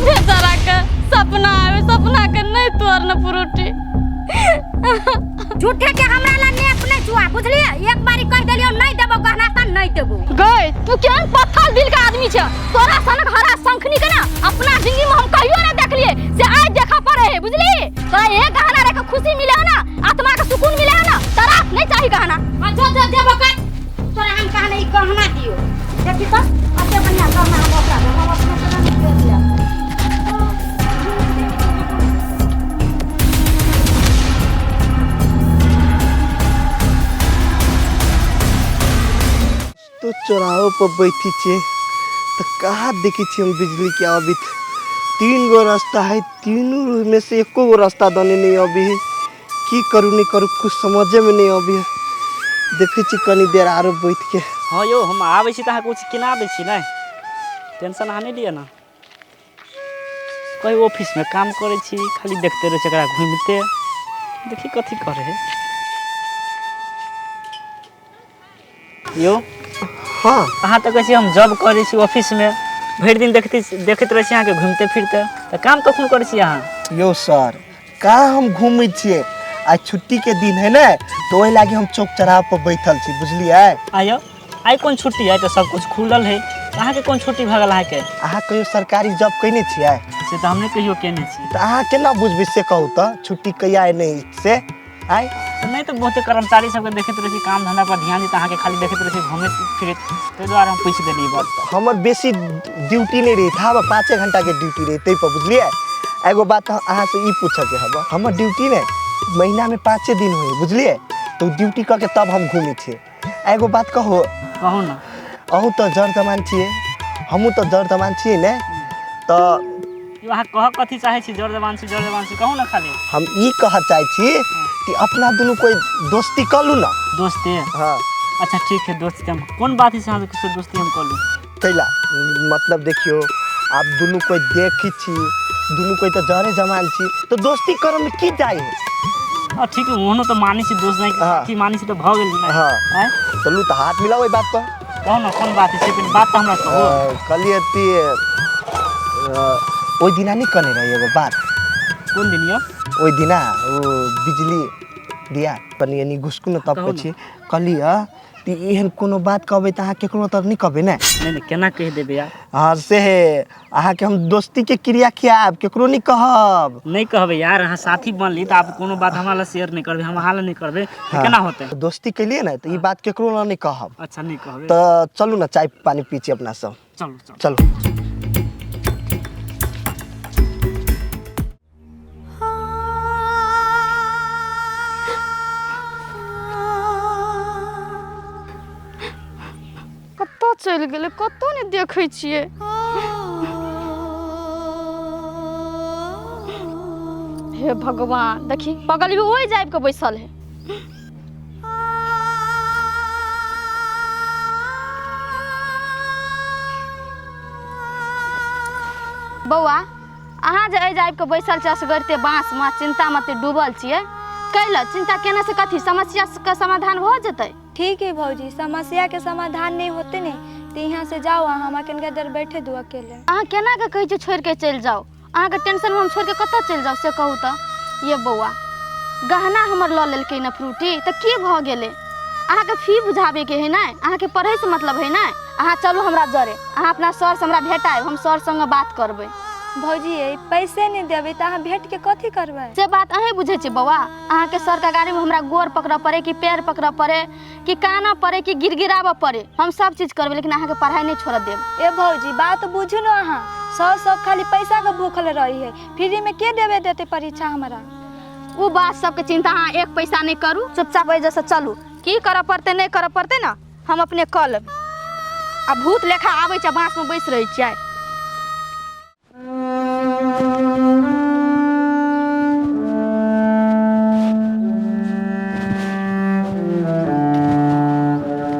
बेचारा के सपना आवे, सपना के नहीं तोड़ न पुरुटी। झूठे के हमरा ला नेप नहीं छुआ, बुझलियै? एक बारी कहि देलियौ नहीं देबो गहना तऽ नहीं देबो। गई तू केहन पत्थर दिल के आदमी छै? तोरा सनक हरा शंखनी के ना अपना जिंदगी में हम कहियो ना देखलिए, से आज देखा पड़े है, बुझली? तोरा एक गहना रख के खुशी मिले है ना, आत्मा के सुकून मिले है ना, तोरा नहीं चाहिए गहना। आ जो जो देबो कर, तोरा हम कहने ई गहना दियो। देखी तो अते बढ़िया गहना हम ओकरा देबो, हम अपना से नहीं दे दिया। तो चौराहो पर बैठी छे तो कहाँ देखी छी हम बिजली के अबित? 3 गो रास्ता है, तीनों में से एको गो रास्ता दने नहीं अभी है। की करू नहीं करू कुछ समझे में नहीं अभी है। देखै छी कनी देर आरो बैठ के। हाँ यौ, हम आबै छी तऽ अहाँके किछु किना दै छी, नहि टेंशन अहाँ नहि लिअ ने। कहीं ऑफिसमे काम करै छी, खाली देखते रहै छी एकरा घुमिते, देखी कथी करै है। यौ। हाँ। अहाँ तऽ कहै छी हम जॉब करै छी ऑफिसमे, भरि दिन देखते देखैत रहै छी अहाँके घुमिते फिरते, तऽ काम कखन करै छी अहाँ? यौ सर, कहाँ हम घूमै छियै? आइ छुट्टीके दिन है ने, तऽ ओहि लागी हम चौक चौराहा पर बैठल छी, बुझलियै? आयौ, आइ कोन छुट्टी है? तऽ सब कुछ खुलल है, अहाँके कोन छुट्टी भऽ गेल अहाँके? अहाँ कहियो सरकारी जॉब कयने छियै? से तऽ हम नहि कहियो केने छी। तऽ अहाँ केना बुझबै से कहू तऽ, छुट्टी कहिया है नहि से? आइ नहि तऽ बहुते कर्मचारी सबके देखैत रहै छी काम धंधा पर ध्यान दैत, अहाँके खाली देखैत रहै छी घुमैत फिरैत, ताहि दुआरे हम पूछि देली ई बात। हमर बेसी ड्यूटी नहि रहै, था 5 घंटाके ड्यूटी रहै ताहि पर, बुझलियै? एगो बात अहाँसँ ई पूछऽके हब, हमर ड्यूटी ने महीनामे 5 दिन होइ, बुझलियै? तऽ ड्यूटी कऽ के तब हम घुमै छियै। एगो बात कहू? कहू ने। अहूँ तऽ जर जमान छियै, हमहूँ तऽ जर जमान छियै ने, तऽ यौ अहाँ कहऽ कथी चाहै छी? जर जवान छी, जर जवान छी, कहू ने खाली। हम ई कहऽ चाहै छी कि अपना दुनू कोइ दोस्ती कऽ लू ने। दोस्ती? हाँ। अच्छा ठीक है, दोस्ती हम कोन बात है से अहाँके दोस्ती हम कऽ लू? कैला मतलब देखियौ, आब दुनू कोइ देखै छी, दुनू कोइ तऽ जरे जमान छी, तऽ दोस्ती करऽमे की जाइ है? हाँ ठीक है, ओहनो तऽ मानै छी दोस्त नहीं। हाँ। की मानै छी तऽ भऽ गेल ने। हाँ। आँय? चलू तऽ हाथ मिलाओ एहि बात पर। कहू ने कोन बात है से, पहिने बात तऽ हमरा कहू। कहलियै कि ओहि दिना नहि कहने रही एगो बात? कोन दिन यौ? ओहि दिना ओ बिजली दिया कनि एनी घुसकू ने तब कहू कहै छी। कहलियै कि एहन कोनो बात कहबै तऽ अहाँ केकरो तऽ नहि कहबै ने? नहि नहि, केना कहि देबै यार। हाँ से हे, अहाँके हम दोस्तीके क्रिया खियाब, केकरो नहि कहब। नहि कहबै यार, अहाँ साथी बनली तऽ आब कोनो बात हमरा लए शेयर नहि करबै, हम अहाँ लए नहि करबै तऽ केना होतै? दोस्ती केलियै ने तऽ ई बात केकरो लए नहि कहब। अच्छा नहि कहबै। तऽ चलू ने चाय पानी पी छी अपना सब। चलू चलू। चलू। कतऽ चलि गेलै? कतौ नहि देखै छियै। हे भगवान, देखी बगलमे ओहि जाबि कऽ बैसल है। बौआ, अहाँ जे एहि जाबि कऽ बैसल छी असगरते बाँसमे चिन्तामे एते डूबल छियै, कैला चिन्ता केने से कथी समस्याके समाधान भऽ जेतै? ठीक है भौजी, समस्या के समाधान नहीं होते ने तो यहाँ से जाओ अहाँ, हमरा कनिका देर बैठे दू अकेले। अहाँ केना कऽ कहै छियै छोड़ि कऽ चलि जाउ? अहाँके टेंशनमे हम छोड़ि कऽ कतऽ चलि जाउ से कहू तऽ। ये बौआ, गहना हमर लऽ लेलकै ने फ्रूटी तऽ की भऽ गेलै? अहाँके फी बुझाबैके है ने, अहाँके पढ़ैसँ मतलब है ने। अहाँ चलू हमरा जरे, अहाँ अपना सरसँ हमरा भेटायब, हम सर संगे बात करबै। भौजी ये पैसे नहीं देबै तऽ अहाँ भेट के कथी करबै? से बात अहीं बुझै छियै बौआ। अहाँके सरके गाड़ीमे हमरा गोर पकड़ऽ पड़े कि पैर पकड़ऽ पड़े कि कानऽ पड़े कि गिड़गिड़ाबऽ पड़े, हम सब चीज करबै, लेकिन अहाँके पढ़ाइ नहि छोड़ऽ देब। ए भौजी, बात बुझू ने अहाँ, सर सब खाली पैसा के भूखल रही है, फ्री में के देवे देते परीक्षा हमरा? ओ बात सबके चिंता अहाँ एक पैसा नहि करू, चुपचाप एहि जैसे चलू। की करऽ पड़तै नहि करऽ पड़तै ने हम अपने कऽ लेब। आ भूत लेखा आबै छै बाँसमे बैस रहै छियै।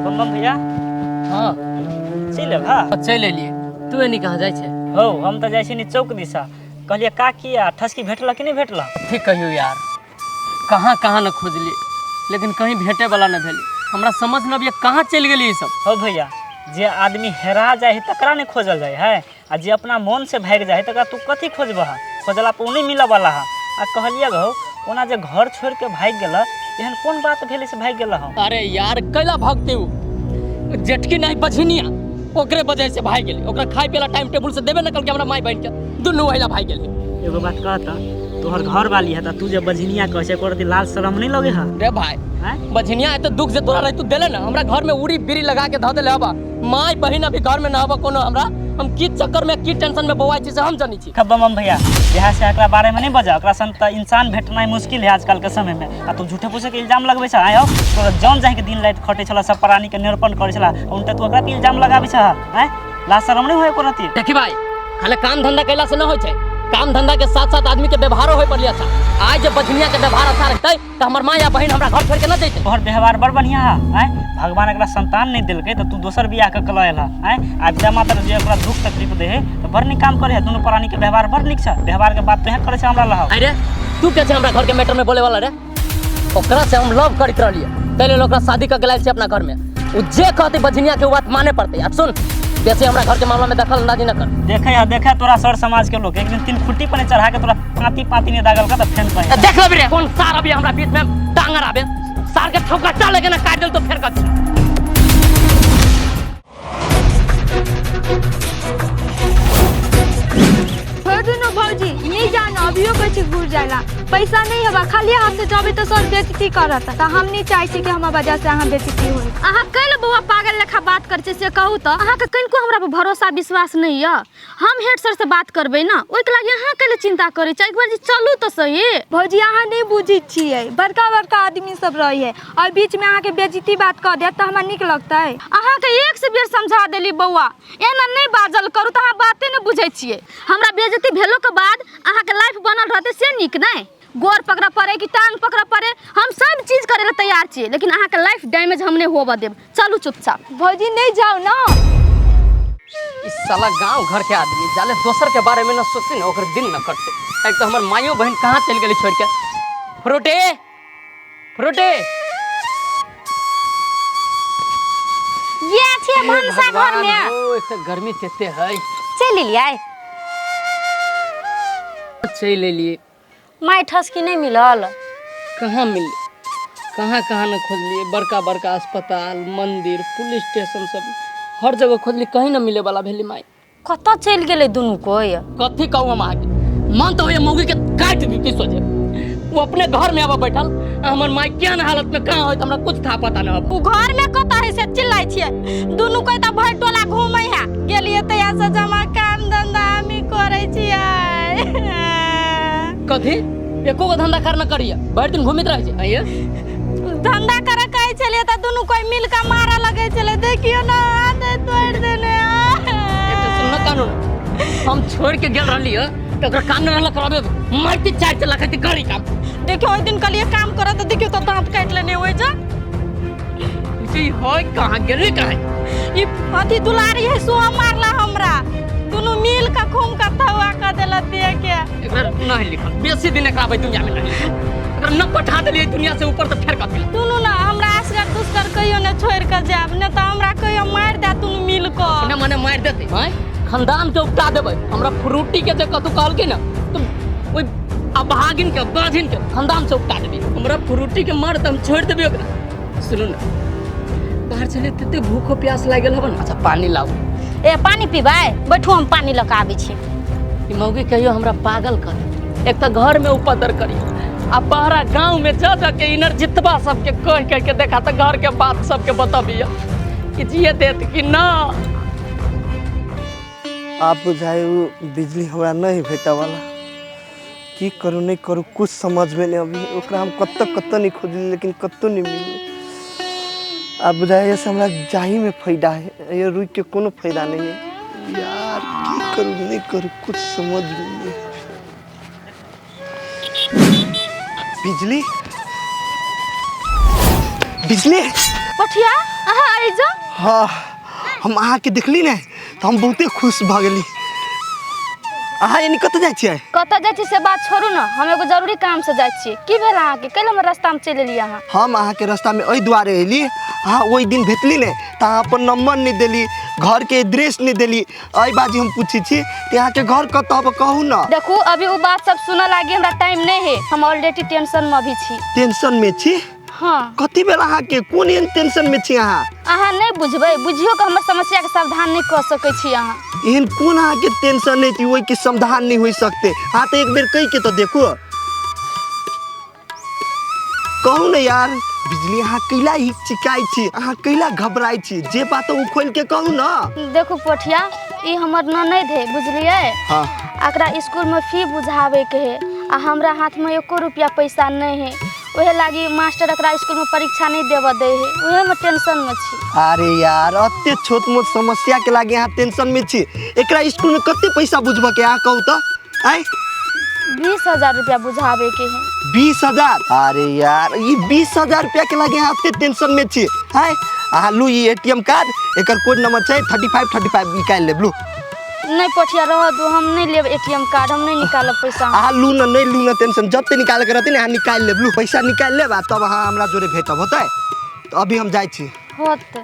बम बम भैया। हाँ। चलि एबह? चलि एलियै। तू एनी कहाँ जाइ छै? हौ, हम तऽ जाइ छी नी चौक दिशा। कहलियै काकी आ ठसकी भेटल कि नहि भेटल? ठीक कहियौ यार, कहाँ कहाँ न खोजली लेकिन कहीं भेटे वाला न भेली। हमरा समझ न अबियै कहाँ चलि गेली ई सब। हौ भैया, जे आदमी हेरा जाइ है तकरा नहि खोजल जाइ है, आ जे अपना मन से भागि जाइ है तकरा तू कथी खोजबह? खोजला पर ओ नहि मिलऽ वाला है। आ कहलियै हौ, ओना जे घर छोड़ि के भागि गेल, एहन कोन बात भेलै से भागि गेल हौ? अरे यार कैला भागते उ जेठकी नहीं बझिनिया, ओकरे वजह से भागि गेली। ओकरा खाइ पियला टाइम टेबुल से देबे न कलकै हमरा माय बहिन के, दुनू वहिला भागि गेली। एगो बात कहता, तोहर घर वाली है त तू जे बझिनिया कहै छै, एको रति लाज शरम नहीं लगे है? रे भाई, बझिनिया एते दुख जे तोरा रही तू देले ना, हमरा घर में उड़ी बीड़ी लगा के धऽ देले हबा। माय बहिन अभी घर में न हबा कोनो हमरा, हम की चक्कर में की टेंशन में बौआइ छी से हम जानी छी। खब्बा मम भैया, यहाँ से एकरा बारे में नहीं बजा, ओकरा सन त इंसान भेटनाइ मुश्किल है आजकल के समय में, आ तू झूठे फूसे के इल्जाम लगबै छ। आय हो, तोरा जौन जाहि के दिन राति खटै छला, सब प्राणी के निरूपण करै छला, उनटे तू ओकरा पे इल्जाम लगाबै छ। आय लाज शरम नहीं होय एको रति? देखी भाई, खाली काम धंधा कैला से न होय छै, काम धंधा के साथ साथ आदमी के व्यवहारो होय पड़ले अच्छा। आज जब बझनिया के व्यवहार अच्छा रहतै त हमर माँ या बहिन हमरा घर छोड़ के न जैतै। तोहर व्यवहार बड़ बढ़िया है आँय, भगवान एकरा संतान नहीं देलकै तऽ तू दोसर बियाह कऽ के लऽ एलह आँय। आब जा मात्र जे ओकरा दुख तकलीफ दे है तऽ बड़ नीक काम करे है, दुनू प्राणी के व्यवहार बड़ नीक छै, व्यवहार के बात तोहे करे छै हमरा लहौ। अरे तू के छै हमरा घर के मैटर में बोले वाला रे? ओकरा से हम लव करैत रहलियै ताहि लेल ओकरा शादी कऽ के लायल छियै अपना घर में। उ जे कहतै बझनिया के उ बात माने पड़तै। आब सुन, बेसी हमरा घर के मामला में दखल अंदाजी न कर। देखे है, देखे तोरा सर समाज के लोग एक दिन तीन खुट्टी पर चढ़ा के तोरा पाती पाती नहीं दागल का तऽ फेन कहे। देख लेबी रे कौन सार अभी हमरा बीच में टांगर आबे, सार के ठोका चाल के ना काट देल तो फेर कथी। छोड़ दू ना भौजी, नहीं जाना अभियो कहै छी घूर जाइला, पैसा नहीं हवा खाली हाथ से जाबे तो सर बेइज्जती करत, त हम नहीं चाहै छी कि हमरा वजह से अहाँ बेइज्जती होय। अहाँ कैल बौआ पागल लेखा बात करै छी से कहू तऽ? अहाँके कनिको हमरा पर भरोसा विश्वास नहीं यऽ? हम हेड सर से बात करबै ना, ओहिके लागि अहाँ कैले चिंता करै छी? एक बार जे चलू तऽ सही। भौजी अहाँ नहीं बुझै छियै, बड़का बड़का आदमी सब रहै और बीच में अहाँके बेइज्जती बात कऽ देत तऽ हमरा नीक लगतै? अहाँके एक से बेर समझा देली बौआ, एना नहीं बाजल करू तऽ अहाँ बाते नहीं बुझै छियै। हमरा बेइज्जती भेलो के बाद अहाँके लाइफ बनल रहतै से नीक नहीं? गोर पकड़ऽ पड़े कि टांग पकड़ऽ पड़े, हम सब चीज करे ला तैयार छियै, लेकिन अहाँके लाइफ डैमेज हम नहीं होबऽ देब। चलू चुपचाप। भौजी नहीं जाओ ना। इस साला गांव घर के आदमी जाले दोसर के बारे में न सोचते न ओकर दिन न कटते। एक तो हमर माइयो बहन कहाँ चल गेली छोड़ के। फ्रूटी फ्रूटी ये छियै भनसा घर में। ओ एक तो गर्मी तेते है। चलि एलियै? चलि एलियै। माय ठसकी नहीं मिलल? कहाँ मिलल, कहाँ कहाँ न खोजलियै, बड़का बड़का अस्पताल मंदिर पुलिस स्टेशन सब हर जगह खोजलियै, कहीं न मिले वाला भेलै माय। कतऽ चलि गेलै दुनू कोइ? कथी कहू हम अहाँके, मन तऽ होइए मौगी के काटि दी सोचे। वो अपने घर में आबऽ बैठल, हमर माय केहन हालत में कहाँ होइत हमरा कुछ था पता न। उ घर में कतऽ है से चिल्लाइ छियै, दुनू कोइ तऽ भरि टोला घूमै है। गेलियै तहिया से जमा काम धंधा हमही करै छियै। कथी एको गो धंधा कर न करिए, भरि दिन घूमित रहै छै। आइए धंधा करऽ कहै छलियै तऽ दुनू कोइ मिल कऽ मारऽ लगै छलै। देखियौ ने हाथ तोड़ि देने। एकटा सुन न कानून, हम छोड़ के गेल रहली है तऽ ओकरा काम न रहल कराबे, मारती चारि चला खातिर करी काम। देखियौ ओहि दिन कहलियै काम करऽ तऽ देखियौ तऽ दाँत काटि लेने ओहि जा। ई होय कहाँ गेली कहाँ? ई अथी दुलारी है सोहा मारला हमरा, दुनू मिल कऽ खूम कऽ थौआ कऽ देलक देह के। एकरा नहीं लिखल बेसी दिन एकरा आबै दुनिया में नहीं, एकरा न पठा देलियै दुनिया से ऊपर तऽ फेर कथी। दुनू ना हमरा असगर दुसगर कहियो ने छोड़ि कऽ जायब, ने तऽ हमरा कहियो मारि देत दुनू मिल कऽ। अपने मने मारि देतै माय, खानदान के उपटा देबै। हमरा फ्रूटी के जे कतौ कहलकै ने तऽ ओहि अभागिन के बाझिन के खानदान से उपटा देबै। हमरा फ्रूटी के मार तऽ हम छोड़ि देबै ओकरा। सुनू ने बाहर चलिए, तते भूखो प्यास लागल हबन। अच्छा पानी लाउ। ए पानी पीबै? बैठू हम पानी लऽ कऽ आबै छी। ई मौगी कहियो हमरा पागल कर, एक तऽ घर में उपद्र करी आ बाहरा गाँव में जा जा के इनर जितबा सबके कह कह के देखा तऽ घर के बात सबके बतबिया कि जिए देत कि ना। आप बुझाए उ बिजली हमरा नहीं भेटे वाला, की करू नहीं करू कुछ समझ में नहीं अभी। ओकरा हम कत्तो कत्तो नहीं खोजली लेकिन कत्तो नहीं मिलल। आप बुझाए से हमरा जाही में फायदा है, ये रुक के कोनो फायदा नहीं है यार। की करू नहीं करू कुछ समझ में नहीं। बिजली बिजली पठिया अहाँ आइ जाउ। हाँ हम अहाँके देखली ने तऽ हम बहुते खुश भऽ गेली। अहाँ यानी कतऽ जाइ छियै? कतऽ जाइ छी से बात छोड़ू ने, हम एगो जरूरी काम से जाइ छी। की भेल अहाँके, कैले हमर रास्तामे चलि एलियै अहाँ? हम अहाँके रास्तामे एहि दुआरे एली, अहाँ ओहि दिन भेटली ने तऽ अहाँ अपन नंबर नहि देली, घरके एड्रेस नहि देली। एहि बाजी हम पूछै छी कि अहाँके घर कतऽ हब कहू ने। देखू अभी ओ बात सब सुनऽ लागी हमरा टाइम नहीं है, हम ऑलरेडी टेंशन में अभी छी। टेंशन में छी? हाँ। कथी भेल अहाँके, कोन एहन टेंशन में छी अहाँ? अहाँ नहीं बुझबै, बुझियो के हमर समस्या के समाधान नहीं कऽ सकै छी अहाँ। एहन कोन अहाँके टेंशन नहीं थी ओहिके समाधान नहीं हो सकते? अहाँ तऽ एक बेर कहि के तऽ देखू। कहू ने यार बिजली, अहाँ कैला हिचकिचाइ छी, अहाँ कैला घबराइ छी? जे बात ओ खोलि के कहू ना। देखू पोठिया, ई हमर ननैद है बुझलियै। हाँ। एकरा स्कूल में फी बुझावे के है आ हमरा हाथ में एको रुपया पैसा नहीं है, ओहे लागी मास्टर एकरा स्कूल में परीक्षा नहीं देबऽ दै है, ओहे में टेंशन में छी। अरे यार अते छोट मोट समस्या के लागी अहाँ टेंशन में छी? एकरा स्कूल में कते पैसा बुझबऽ के अहाँ कहू तऽ? आय 20,000 रुपया बुझावे के है। 20,000? अरे यार ई 20,000 रुपया के लागे अहाँ एते टेंशन में छी। आय अहाँ लू ई एटीएम कार्ड, एकर कोड नंबर छै 3535, निकालि लेब लू। नहीं पोठिया रह दू, हम नहीं लेब एटीएम कार्ड, हम नहीं निकालब पैसा। अहाँ लू न, नहीं लू न टेंशन, जते निकाले के रहते ने अहाँ निकालि लेब लू, पैसा निकालि लेब आ तब अहाँ हमरा जोरे भेटब होतै। तो अभी हम जाइ छी। होतै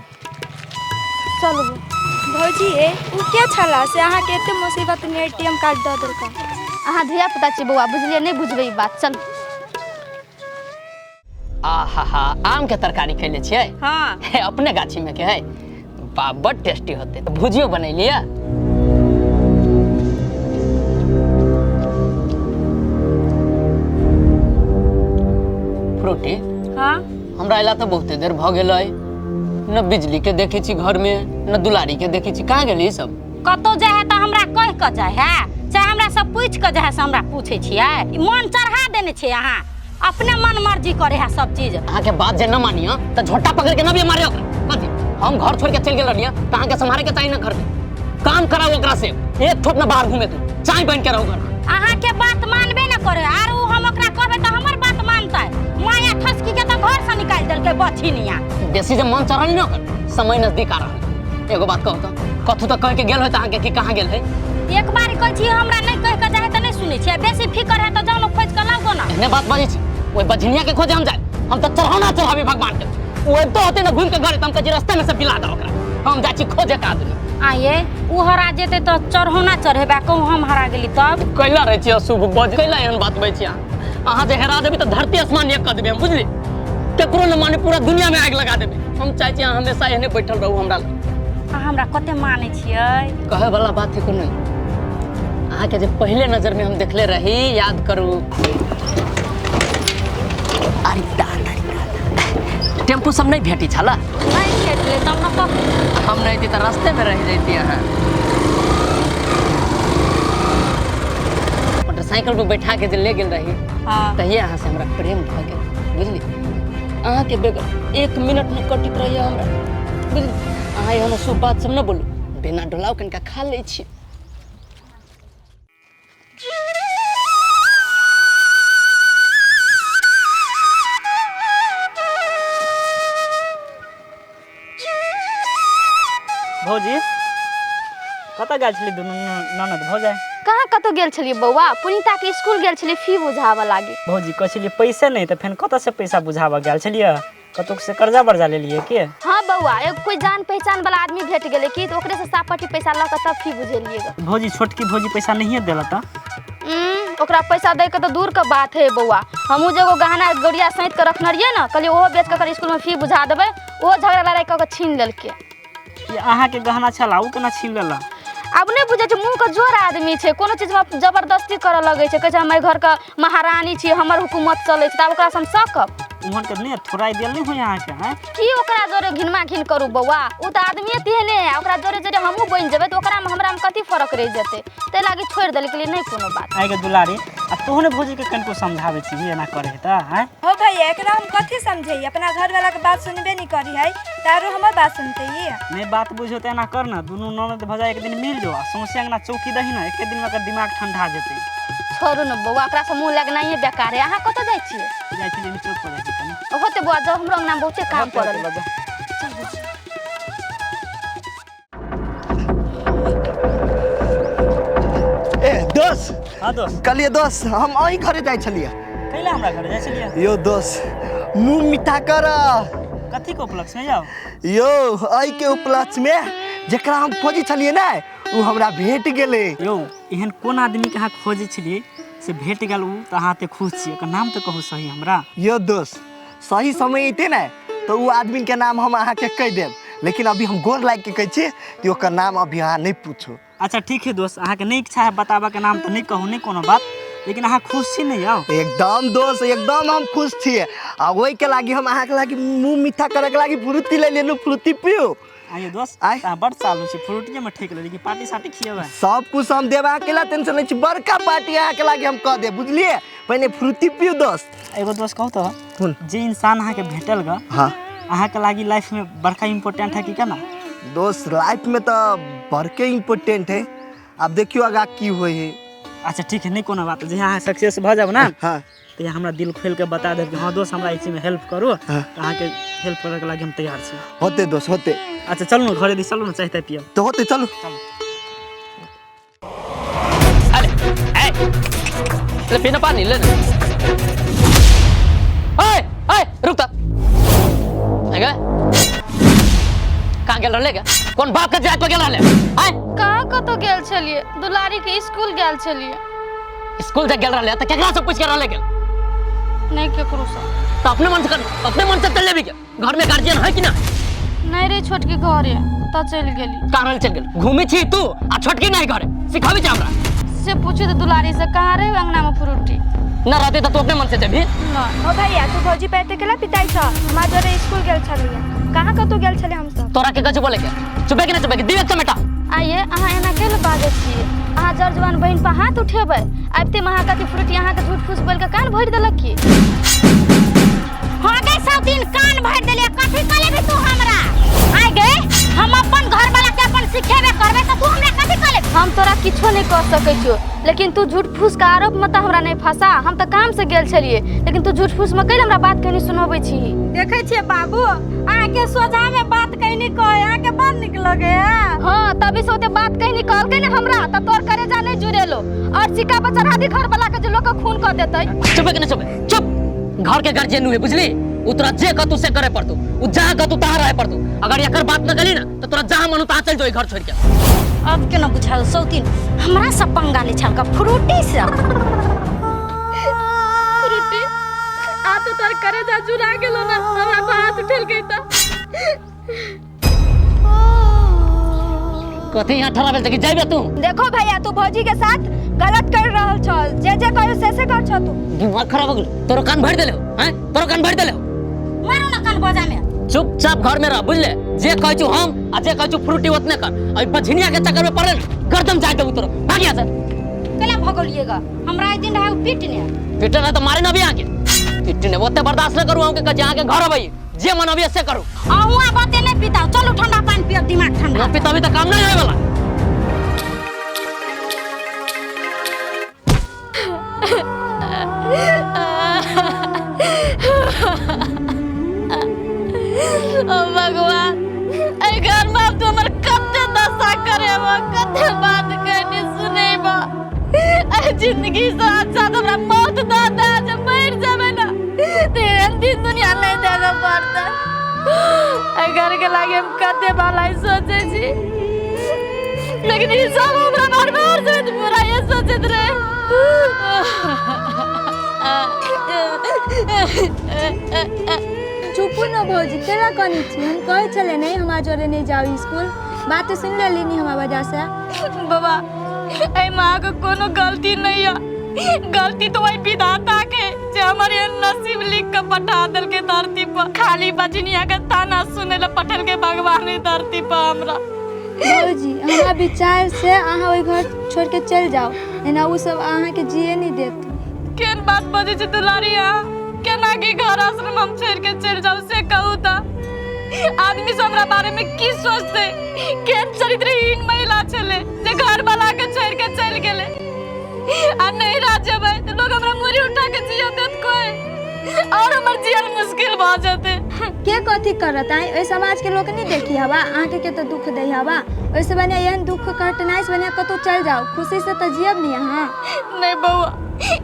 चलू। भौजी ए उ के छला से अहाँ के एते मुसीबत में एटीएम कार्ड दऽ देलका? अहाँ धिया पुता छी बौआ, बुझलियै नहीं बुझबै ई बात। चल। आहा हा, आम के तरकारी खैले छियै? हाँ। हे, अपने गाछी में के है, बा बड टेस्टी होते। तो भुजियो बनैलियै? फ्रूटी। हाँ। हमरा अयला तो बहुते देर भ गेलै, न बिजली के देखै छी घर में, न दुलारी के देखै छी, कहाँ गेली सब? कतौ जाइ है तऽ हमरा कहि कऽ जाइ है, चाहे हमरा सब पूछि कऽ जाइ है से हमरा पूछै छियै। ई मन चढ़ा देने छियै अहाँ, अपने मन मर्जी करे है सब चीज। अहाँ के बात जे न मानियो तऽ झोटा पकड़ के न भी मारे ओकरा। कथी हम घर छोड़ के चलि गेल रहलियै तऽ अहाँ के सम्हारे के चाही न घर में, काम कराओ ओकरा से, एक ठोप न बाहर घूमे तू, चाय बन के रहो घर में। अहाँ के बात मानबे न करे, आर उ हम ओकरा कहबै तऽ हमर बात मानतै। माया ठसकी के तऽ घर से निकालि देलकै बछिनिया। बेसी जे मन चढ़ल न ओकर, समय नजदीक आ रहल। एगो बात कहू तऽ, कथू तऽ कह के गेल होय तऽ अहाँ के कि कहाँ गेल है? एक बार कहै छी हमरा नहीं कहि के जाइ तऽ नहीं सुनै छियै, बेसी फिकर है तऽ जाउ ने खोजि के लाउ ने। एहने बात बाजै छी, ओहि बझिनिया के खोजे हम जाय, हम तऽ चढ़ौना चढ़ाबी भगवान के। ओ अबितो होतै ने घुमि के घरे तऽ हम कहै छी रास्ते में से पिला दऽ ओकरा, हम जाइ छी खोजे के आदमी। आये उ हरा जेतै तऽ चढ़ौना चढ़ेबै, कहूँ हम हरा गेली तब? कैला रहै छी अशुभ बज, कैला एहन बात बजै छी अहाँ? अहाँ जे हेरा देबै तऽ धरती आसमान एक कऽ देबै हम, बुझली? केकरो न माने पूरा दुनिया में आगि लगा देबै। हम चाहै छी अहाँ हमेशा एहने बैठल रहू हमरा लग। अहाँ हमरा कते मानै छियै? कहै वाला बात है कोनो, अहाँ के जे पहले नजर में हम देखले रही, याद करू। अरे दादा, टेम्पू सब नहीं भेटी छला? नहीं भेटलै तब न कह। हम नहीं थी तऽ रास्ते में रह जैती अहाँ। मोटरसाइकिल पर बैठा के जे ले गेल रही, हाँ। तहिए अहाँ से हमरा प्रेम भऽ गेल, बुझली? अहाँ के बगैर एक मिनट नहीं कटित रहिए हमरा, बुझली? अहाँ एहन अशुभ बात सब न बोलू, बिना डोलाव कनिका खा लै छी। भौजी कतऽ गेल छली दुनू ननद भौजाइ? कहाँ कतौ गेल छलियै बौआ, पुनीता के स्कूल गेल छलियै फी बुझाबऽ लागी। भौजी कहै छलियै पैसे नहीं तऽ फेन कतऽ से पैसा बुझाबऽ गेल छलियै? कतौ से कर्जा बर्जा लेलियै की? हाँ बौआ, एगो कोई जान पहचान वाला आदमी भेट गेलै की, तऽ ओकरे से सापटी पैसा लऽ कऽ तब फी बुझेलियै ग। भौजी छोटकी भौजी पैसा नहिए देलक तऽ? ओकरा पैसा दै के तऽ दूर के बात है बौआ। हमहूँ जे एगो गहना गौरिया सैंत के रखने रहियै ने, कहलियै ओहो बेच कऽ स्कूल में फी बुझा देबै, ओहो झगड़ा लड़ाई कऽ के छीन लेलकै। ई अहाँ के गहना छला, उ केना छीन लेलक? आब नहीं बुझै छै, मुँह के जोर आदमी छै, कोनो चीज में जबरदस्ती करऽ लगै छै, कहै छै हम एहि घर के महारानी छी, हमर हुकूमत चलै छै, तऽ आब ओकरा से हम सकब? उमहर के नहि थोड़ाइ देल नहि होय अहाँके? हैं की ओकरा जोरे घिनमा घिन करू बौआ, ओ तऽ आदमीए तेहने है, ओकरा जोरे जोरे हमहूँ बनि जेबै तऽ ओकरामे हमरामे कथी फरक रहि जेतै, ताहि लागी छोड़ि देलियै, कहलियै नहि कोनो बात। आइ के दुलारी, आ तोहू ने भौजी के कनिको समझाबै छी एना करे है तऽ? हैं हो भैया, एकरा हम कथी समझैयै, अपना घर वाला के बात सुनबे नहीं करी है तारो हमर बात सुनते ही। नहीं बात बुझो तऽ एना कर ना, दुनू ननद भौजाइ एक दिन मिल जो आ सौंसे अंगना चौकी दही ना, एक दिन में ओकर दिमाग ठंडा जेतै। छोड़ू ने बौआ, ओकरा से मुँह लगनाइए बेकार है। अहाँ कतऽ जाइ छियै? जाइ छियै चौक पर जाइ छी कनी। होतै बौआ, जाउ, हमरो अंगना में बहुते काम पड़ल। ए दोस्त। हाँ दोस्त। कहलियै दोस्त हम अहीं घरे जाइ छलियै। कैला हमरा घरे जाइ छलियै? यो दोस्त मुँह मीठा कर। कथी के उपलक्ष्य में जाओ? यो एहि के उपलक्ष्य में जकरा हम खोजै छलियै ने उ हमरा भेट गेलै। यो एहन कोन आदमी के अहाँ खोजै छलियै से भेट गेल उ, तऽ अहाँ एते खुश छियै, ओकर नाम तऽ कहू सही हमरा। यो दोस्त सही समय अयतै ने तऽ उ आदमी के नाम हम अहाँके कहि देब, लेकिन अभी हम गोर लागि के कहै छी कि ओकर नाम अभी अहाँ नहीं पूछू। अच्छा ठीक है दोस्त, अहाँके नहीं इच्छा है बताबऽ के नाम तऽ नहीं कहू, नहीं कोनो बात, लेकिन अहाँ खुश छी नहीं? यौ एकदम दोस्त, एकदम हम खुश छियै। आ ओहिके लागि हम अहाँके लागि मुँह मीठा करैके लागि फ्रूटी ले लेलहुँ, फ्रूटी पियू। आइयो दोस्त, आइ। अहाँ बड़ चालू छी, फ्रूटिए में ठेक लेली कि पार्टी सार्टी खिएबै? सब कुछ हम देब, अहाँके ला टेंशन नहीं छी, बड़का पार्टी अहाँके लागि हम कऽ देब, बुझलियै? पहिने फ्रूटी पियू दोस्त। एगो दोस्त कहू तऽ, कोन? जे इंसान अहाँके भेटल ग, हाँ, अहाँके लागि लाइफ में बड़का इम्पोर्टेंट है कि केना? दोस्त लाइफ में तऽ बड़के इम्पोर्टेंट है। आब देखियौ आगाँ की होइ है। अच्छा ठीक है, नहीं कोनो बात, जे अहाँ सक्सेस भऽ जाब ना हाँ तऽ हमरा दिल खोलि के बता देब कि हाँ दोस्त हमरा एहि चीजमे हेल्प करू, हाँ। तऽ अहाँके हेल्प करैके लागि हम तैयार छी। होते दोस्त होते। अच्छा चलू ने घरे दिस चलू ने, चाय ताय पियब। तऽ होते चलू। अरे ए ले पीना पानी ले ना। ओए ओए रुक त अगे कहाँ गेल रहले गे? कोन बाप के जात पर गेल रहले? आय कहाँ कतौ गेल छलियै, दुलारी के स्कूल गेल छलियै। स्कूल जे गेल रहले त केकरा से पूछ के रहले गेल? नहीं केकरो से। त अपने मन से कर, अपने मन से चल लेबी के? घर में गार्जियन है कि ना? नहीं रे छोटकी घरे त चलि गेली। कारण चल गेल घूमे छी तू आ छोटकी नहीं घरे सिखाबी छै हमरा? से पूछू त दुलारी से कहाँ रहे अंगना में फ्रूटी ना रहते त तू अपने मन से जेबी। ना ओ भैया तू भौजी पे एते केला पिताई छ? हमरा जोरे स्कूल गेल छलियै, कहाँ कतौ गेल छलियै हमसब? तोरा के कछु बोले के चुपे के ना चुपे के दिवे चमेटा। आइए अहाँ एना केला बाजै छियै? अहाँ जर जवान बहिन पर हाथ उठेबै, आबिते में अहाँ कथी फ्रूटी अहाँके झूठ फूस बोलि के कान भरि देलक की? हाँ गई सौतीन कान भरि देलियै, कथी कलेबी तू हमरा? आइ गे हम अपन घर वाला के अपन सिखेबे करबै त तू हमरा कथी कलेबी? हम तोरा किछो नहीं कह सकै छियो, लेकिन तू झूठ फूस के आरोप में तऽ हमरा नहीं फंसा। हम तऽ काम से गेल छलियै, लेकिन तू झूठ फूस में कैला हमरा बात कनी सुनबै छी? देखै छियै बाबू अहाँके सोझा में बात कहनी कहै, अहाँके बड़ नीक लगै है। हाँ तभी से ओते बात कहनी कहलकै ने हमरा, तब तोर करेजा नहीं जुड़ेलो और सिक्का पर चढ़ा दी घर वाला के जे लोग के खून कऽ देतै। चुपे के ना चुपे चुप। घर के गार्जियन हुए बुझली, उ तोरा जे कहतू से करे पड़तू, उ जहाँ कहतू तहाँ रहे पड़तू। अगर एकर बात न करी ना तो तोरा जहाँ मन हो तहाँ चल जो घर छोड़ के। अब केना बुझायल सौतीन हमरा सब पंगा ले छलका फ्रूटी से। फ्रूटी आ तो तोर करेजा जुड़ा गेलो ना, हमरा पर हाथ उठेल गई त कथी यहाँ ठहरा भेल कि जाइबे तू? देखो भैया तू भौजी के साथ गलत कर रहल छ, जे जे कहियो से से कर छ तू। दिमाग खराब हो गेल, तोरो कान भरि देले हैं? तोरो कान भरि देले? मारू ना कान बजा में। चुपचाप घर में रह बुझले, जे कहै छु हम आ जे कहै छु फ्रूटी ओतने कर। अई बझनिया के चक्कर में पड़ल गर्दन जाय देबू तोरो, भाग यहाँ से। केला भगलिएगा हमरा एक दिन रहे पीटने। पीटने रहे त मारे ना भी आके पीटने, ओते बर्दाश्त न करू हम के कह अहाँ के घर अबै जे मन अबै से करू। अहुआ बाते नहीं पीता, चलू ठंडा पानी पियब दिमाग ठंडा। ना पीताबी त काम नहीं होय वाला। ओ भगवान एहि घर में आब तू हमर कते दशा करेबा, कते बात कहनी सुनेबा। एहि जिंदगी से अच्छा तो हमरा मौत दऽ दे, जे मरि जेबै ना तऽ एहन दिन दुनिया नहीं देखऽ पड़तै। एहि घर के लागे हम कते भलाई सोचै छी, लेकिन ई सब हमरा बार बार सोच पूरा ये सोचैत रहे। चुपू न भौजी केला कनी छी? हम कहै छलियै नहीं हमरा जोरे नहीं जाओ स्कूल, बात सुन लेली नी हमरा वजह से। बाबा एहि माँ के कोनो गलती नहीं है, गलती तो वही विधाता के जे हमर एहन नसीब लिख के पठा देलकै धरती पर। खाली बजनिया के ताना सुनै लए पठेलकै भगवान ई धरती पर हमरा। भौजी हमरा विचार से अहाँ ओहि घर छोड़ के चलि जाओ, एना ओ सब अहाँके जिए नहीं देत। केहन बात बजै छै दुलारी अहाँ? केना के घर आश्रम हम छोड़ के चलि जाउ से कहू त? आदमी सब हमरा बारे में की सोचतै? केहन चरित्रहीन महिला छलै जे घर वाला के छोड़ के चलि गेलै। आ नहीं रह जेबै तऽ लोग हमरा मुड़ी उठा के जिया देत कोई, और हमर जियल मुश्किल भऽ जेतै। के कथी करत? आइ ओहि समाज के लोक नहीं देखी हवा अहाँके के तो दुख दै हवा, ओहिसँ बढ़िआँ एहन दुख कटनाइ से बढ़िआँ कतहु चलि जाउ, खुशी से तऽ जियब नी अहाँ। नहीं बौआ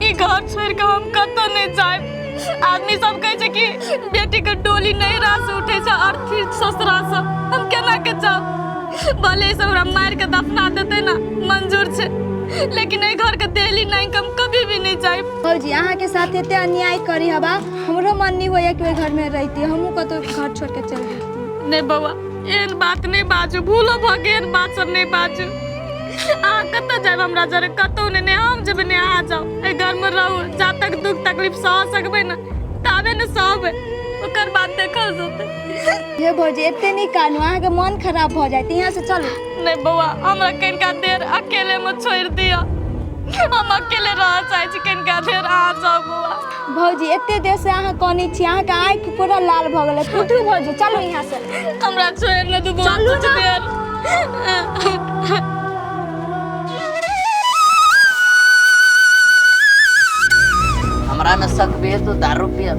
ई घर छोड़ के हम कतौ नहीं जायब। आदमी सब कहै छै कि बेटी के डोली नैहरा से उठै छै अर्थी ससुरा से, हम केना के जाउ? भले सब हमरा मारि के दफना देतै ना मंजूर छै, लेकिन एहि घर के देली नहीं हम कभी भी नहीं जायब। भौजी अहाँके साथ एते अन्याय करी हवा, हमरो मन नहीं होइए कि ओहि घर में रहिती, हमहूँ कतहु घर छोड़ के चलि जैती। नहीं बौआ एहन बात नहीं बाजू, भूलो भऽ गेल एहन बात सब नहीं बाजू। अहाँ कतऽ जायब हमरा जरे? कतहु नहि, नहि हम जेबै नहि अहाँ जाउ। एहि घरमे रहू जा तक दुख तकलीफ सह सकबै ने ताबे ने सहबै, ओकर बाद देखल जेतै। हे भौजी एते नहीं कानू, अहाँके मन खराब भऽ जायत, यहाँ से चलू। नहीं बौआ हमरा कनिका देर अकेले में छोड़ि दिअ, हम अकेले रहऽ चाहै छी, कनिका देर अहाँ जाउ बौआ। भौजी एते देर से अहाँ कनै छी, अहाँके आँखि पूरा लाल भऽ गेलै। उठू भौजी चलू यहाँ से। हमरा छोड़ि ने दू बौआ कुछ देर। हमरा में शक भी है तो दारू पिया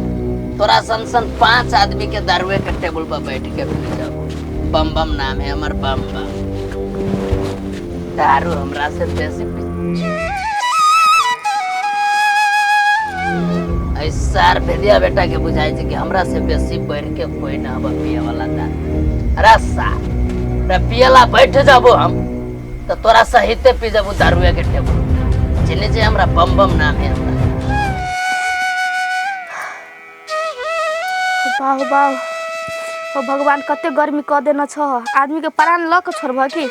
तोरा सन सन 5 आदमी के दारुए के टेबल पर बैठ के पी जाबो। बम बम नाम है हमर, बम बम। दारू हमरा से बेसी पी। सार भेदिया बेटा के बुझाई छै कि हमरा से बेसी बढ़ के कोई ना हबा पिए वाला दारू। अरे सार रे पियला बैठ जाबो हम तो तोरा सहिते पी जाबो दारुए के टेबल। चिन्ह छै हमरा बम बम नाम है हमरा। बाह बाह ओ भगवान कते गर्मी क देना छ, आदमी के प्राण ल के छोड़ब की।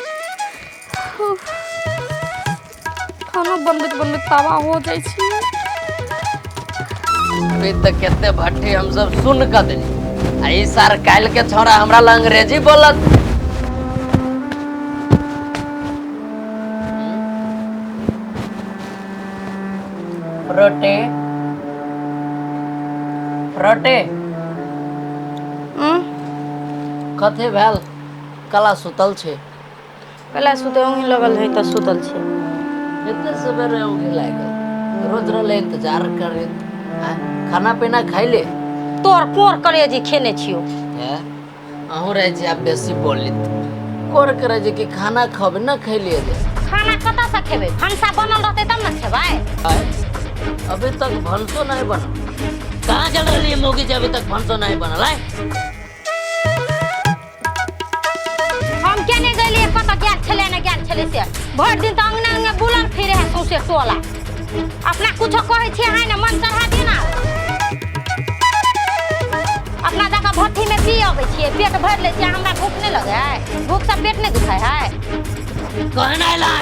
खाना बनबैत बनबैत तबाह हो जाइ छी। अभी तक केते भट्टी हम सब सुन क देली आ ई सार काल के छोरा हमरा ल अंग्रेजी बोलत। रोटी रोटी कथी भेल? कला सुतल छे? कला सुते ऊँघ लगल है त सुतल छे। एते सवेरे ऊँघ लागल? रोज रहले इंतजार करे। खाना पीना खाइले? तोर कोर कलेजी खेने छियो। अहूँ रहे जे आप बेसी बोलित कोर करे जे कि खाना खबे न खैलिए जे। खाना कतऽ से खेबै? भनसा बनल रहतै तब न खेबै। अभी तक भनसो नहीं बनल। कहाँ चल रही है मोगी जे अभी तक भनसो नहीं बनल है? हम केने गेलियै कतऽ गेल छलै न गेल छलै से भरि दिन तऽ अंगना अंगना बुलल फिरे है सौंसे टोला। अपना कुछो कहै छियै है न मन चढ़ा दिए ना। अपना जाकर भट्ठी में पी अबै छियै, पेट भरि लै छियै। हमरा भूख नहीं लगे है? भूख से पेट नहीं दुखाय है? कहे ना अयला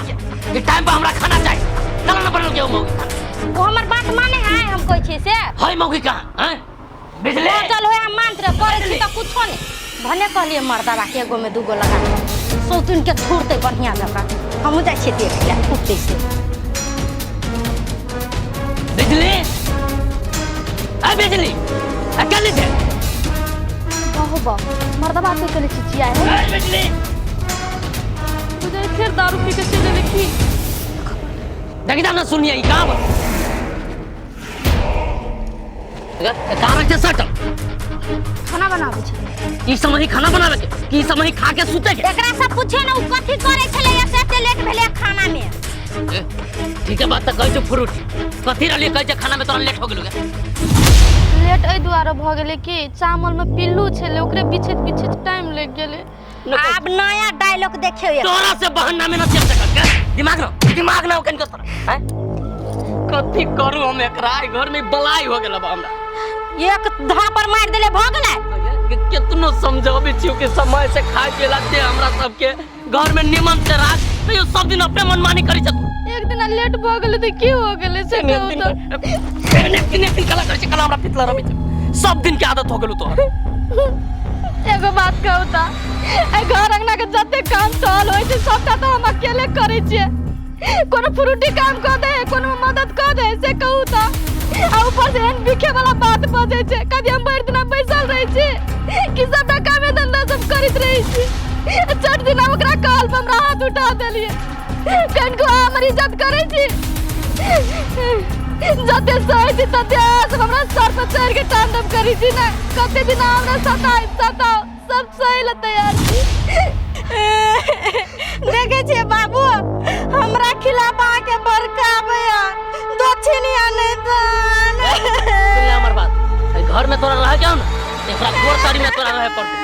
कि टाइम पर हमरा खाना चाहिए। चल न बनल के मौगी खाना। वो हमर बात माने है हम कहै छियै से? है मौगी कहाँ हैं? बिजली चल होय हम मानत रह करै छी त कुछो नहीं। भने कहलियै मर्दाबा के एगो में दूगो लगा सौतुन के थुरतै बढ़िया जकाँ। हमहूँ जाइ छियै देख ले थुरतै से। बिजली आ बिजली आ कल दे बाहो बा मर्दबा के कले चिचिया है। ए बिजली बुझै फिर दारू पी के चले गेलै की? देखि ना सुनिए ई काम काम छै सटल। खाना बनाबै छै ई समय खाना बनावे के कि समय खा के सुते के? एकरा सब पूछे ना उ कथि करै छलै से एते लेट भेलै खाना में। ठीक है बात त कहै छौ फ्रूट कथि रहलियै कहै छै खाना में तोरा लेट हो गेलौ। लेट एहि दुआरे भ गेलै कि चावल में पिल्लू छलै ओकरे बिछैत बिछैत टाइम लागि गेलै। आब नया डायलॉग देखियौ तोरा से बहाना में न चल सकत के दिमाग न कन के तोरा हैं कथि करू हम एकरा घर में बलाई हो गेल बा हमरा। एक धापर मार देले भ गेलै। केतनो समझाबै छियौ कि समय से खाय पियला दे हमरा सबके घर में निमन से राख तैयो सब दिन अपने मनमानी करै छथु। एक दिन लेट भ गेलै त की हो गेलै से कहू त? एक दिन कला करै छै कला हमरा पितला रहबै छै। सब दिन के आदत हो गेलौ तोहर। एगो बात कहू त एहि घर अंगना के जते काम चल होइ छै सबटा त हम अकेले करै छियै। कोनो फ्रूटी काम कऽ दे कोनो मदद कऽ दे से कहू त? आ ऊपर से एहन बिखे वाला बात बजै छै। कभी हम भरि दिना बैसल रहै छी कि सबटा कामे धंधा सब करैत रहै छी। चट दिना ओकरा कहल पर हमरा हाथ उठा देलियै। कनिको अहाँ हमर इज्जत करै छी? जते सहै छी तते अहाँ सब हमरा सर पर चढ़ि के तांडव करै छी ने। कते दिन अहाँ हमरा सताउ सताउ सब सही लए तैयार छी। देखै छियै बाबू हमरा खिलाफ अहाँके बड़काबैया दक्षिणिया नहि दान। सुन ले हमर बात, एहि घर में तोरा रह जाओ ना एकरा गोर तारी में तोरा रहे पड़तौ।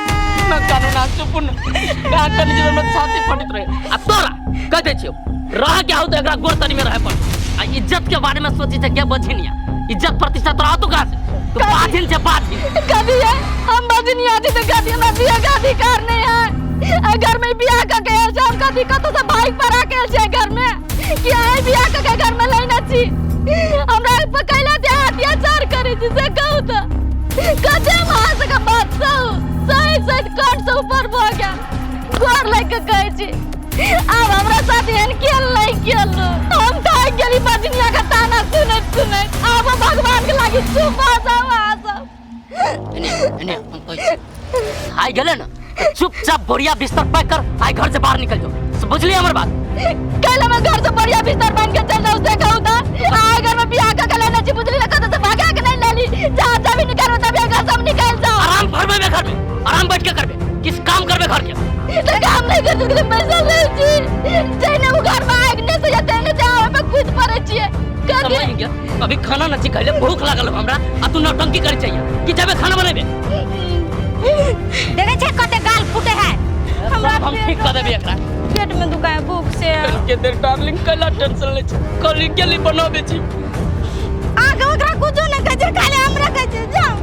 ना कानू ना चुप न का कनी जे हमर छाती फटैत रहे आ तोरा कह दै छियौ रह के आउ त एकरा गोर तारी में रहे पड़तौ। आ इज्जत के बारे में सोची छै के बझिनिया इज्जत प्रतिष्ठा तोरा आतो कहाँ से? तू बाझिन छै बाझिन। कभी है हम बझिनिया छी त कभी हमरा बियाह के अधिकार नहीं है। घर में बियाह क के आयल छै हम कभी कतौ से भागि पड़ा के आयल छै घर में कि अहाँ बियाह क के घर में लेने छी हमरा पकैला दे अत्याचार करै छी से कहू त? कते हम अहाँ सबके बात सहू सही सही कट से ऊपर भ गेल। गोर लागि के कहै छी आब हमरा साथ एहन खेल नहीं खेलू। हम थाकि गेली बजनिया के ताना सुनैत सुनैत। आब भगवान के लागी चुप भ जाउ अहाँ सब। एने एने हम कहै छी आइ गेलै ना चुपचाप बोरिया बिस्तर पैक कर आई घर से बाहर निकल जाओ। बुझलिए हमर बात? कल हम घर से बोरिया बिस्तर बांध के चल जाऊ से कहू त? आ घर में बियाह क के लेने छी बुझली ना कतौ से भागा अभी खाना न छी खैले, भूख लागल हमरा आ तू नौटंकी करे चाहिए कि जाबे खाना बनेबे। देखे छै कते गाल फूटे है। हमरा हम ठीक कर देबे एकरा। पेट में दुखाए भूख से। के देर डार्लिंग कैला टेंशन ले छी, कल के लिए बनाबे छी। आगे ओकरा कुछो न कहै छै, खाली हमरा कहै छै जाओ।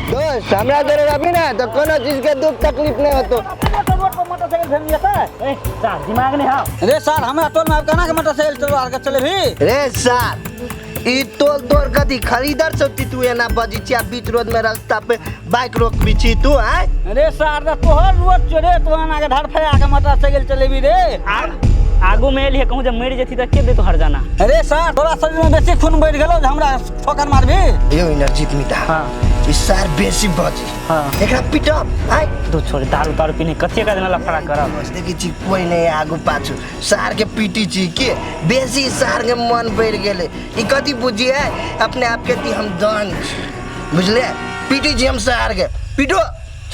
दोस्त हमरा जरे रहबी ना तो कोनो चीज के दुख तकलीफ नहीं होतो। मोटरसाइकिल भेल जेतै? ए सर दिमाग नहीं how. रे सर हमरा टोल में केना के मोटरसाइकिल चलवा के चलेबी? रे सर ई तोल तोर कथी खरीदर सब तू एना बजी छी आ बीच रोड में रास्ता पे बाइक रोकबी छी तू आय? रे सर तोहर रोड चोरे तू एना के धर फड़ा के मोटरसाइकिल चलेबी रे। आगू में एलिए कहूं जब मर जेती त के दे तो हर जाना। अरे सर तोरा शरीर में बेसी खून बढ़ गेलो जे हमरा ठोकर मारबी। यो इनर्जित मिता हां ई सर बेसी बजी। हां एकरा पिटब आय। तू छोड़ दारू तारू पीने कथि का देना लफड़ा करब। देखी छी कोई नहीं आगू पाछू सार के पीटी छी के बेसी सार के मन बढ़ गेले। ई कथी बुझी है अपने आप के ती हम दान बुझले पीटी छी हम सार के पीटो।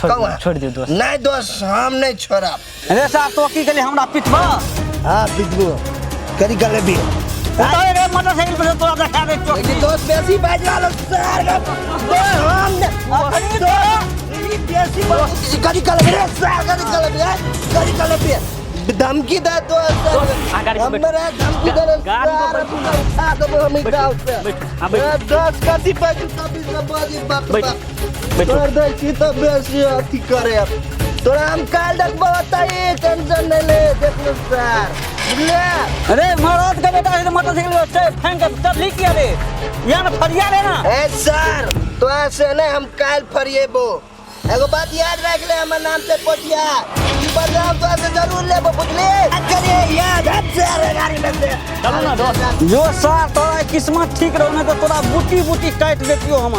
छोड़ दे दोस्त। नहीं दोस्त हम नहीं छोड़ब। अरे सार तो की गेले हमरा पिटबा? हां पिटबो करी गले भी उतारे मोटरसाइकिल पर तोरा देखा दे चोक। दोस्त बेसी बाज रहल सार के तो हम नहीं बेसी बाज करी गले रे सार करी गले करी गले धमकी दे दोस्त हमरा धमकी दे गाड़ी पर उठा देबो हम गांव से। दोस्त कथी बाजू कभी सब बाजी बाप बाप तोर दै छी त बेसी अथी करे तोरा हम काल देखबो बताई टेंशन नहीं ले देख लो सर बुझले। अरे मरद के बेटा है मोटरसाइकिल से फेंक के चली किया रे या न फरिया रे ना। ए सर तो ऐसे नहीं हम काल फरिएबो। एगो बात याद रख ले हमर नाम से पोटिया ई बदलाव तो ऐसे जरूर लेबो बुझले। करिए याद हम सर गाड़ी में से चलो ना दोस्त। जो सर तोरा किस्मत ठीक रहो ना तो तोरा बूटी बूटी काट देतियो हम।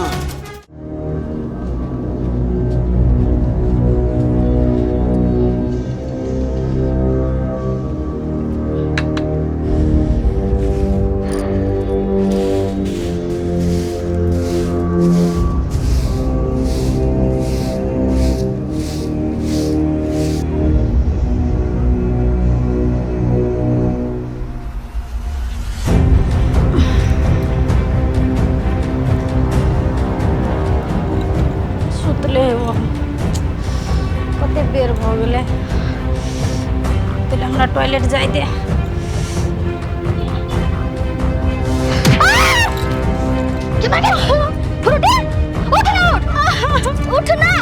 टॉयलेट जाय दे। फ्रूटी उठ ना उठ ना।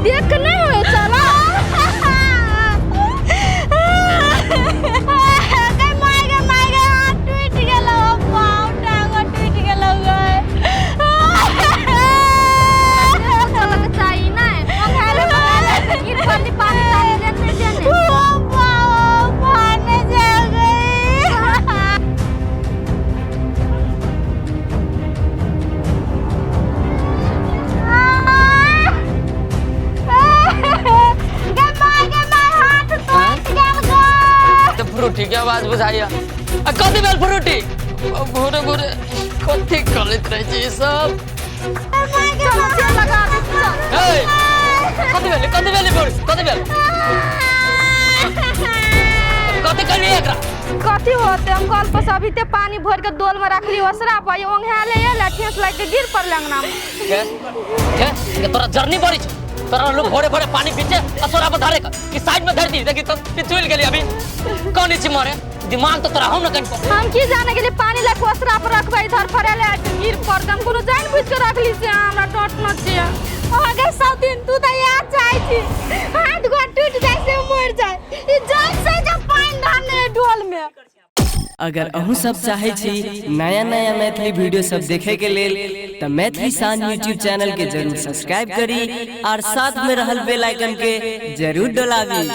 देख नहीं हो चला टूट गेलो पाँव टांग टूट गेलो गए। फ्रूटी के आवाज बुझाइया आ कथी भेल फ्रूटी? भोरे भोरे कथी करैत रहै छी सब? कथी भेल कथी भेल कथी भेल कथी करलियै एकरा? कथी होते हम कल पर अभी ते पानी भर के दोल में रखली ओसरा पर ओंघा ले आयल ठेस लाग के गिर पड़ल अंगना में। के के तोरा जरनी पड़ी छै तोरा लोग भोरे भोरे पानी पीचे असोरा पर धरे कि साइड में धर दी देखी तो पिछुल गेली अभी कौन छी मारे दिमाग तो तोरा हम न कन। हम की जाने के लिए पानी ला के ओसरा पर रखबै इधर फरेले गिर पड़ हम कोनो जान बुझ के रखली से हमरा टोट न छी। आगे सब दिन तू त याद चाहे छी हाथ गोड़ टूट जाय से मर जाय ई जान से जब पानी धाने ढोल में। अगर अहूँ सब चाहे छी नया नया मैथिली वीडियो सब देखे के लेल त मैथिली शान यूट्यूब चैनल के जरूर सब्सक्राइब करी और साथ में रहल बेल आइकन के जरूर दबावी।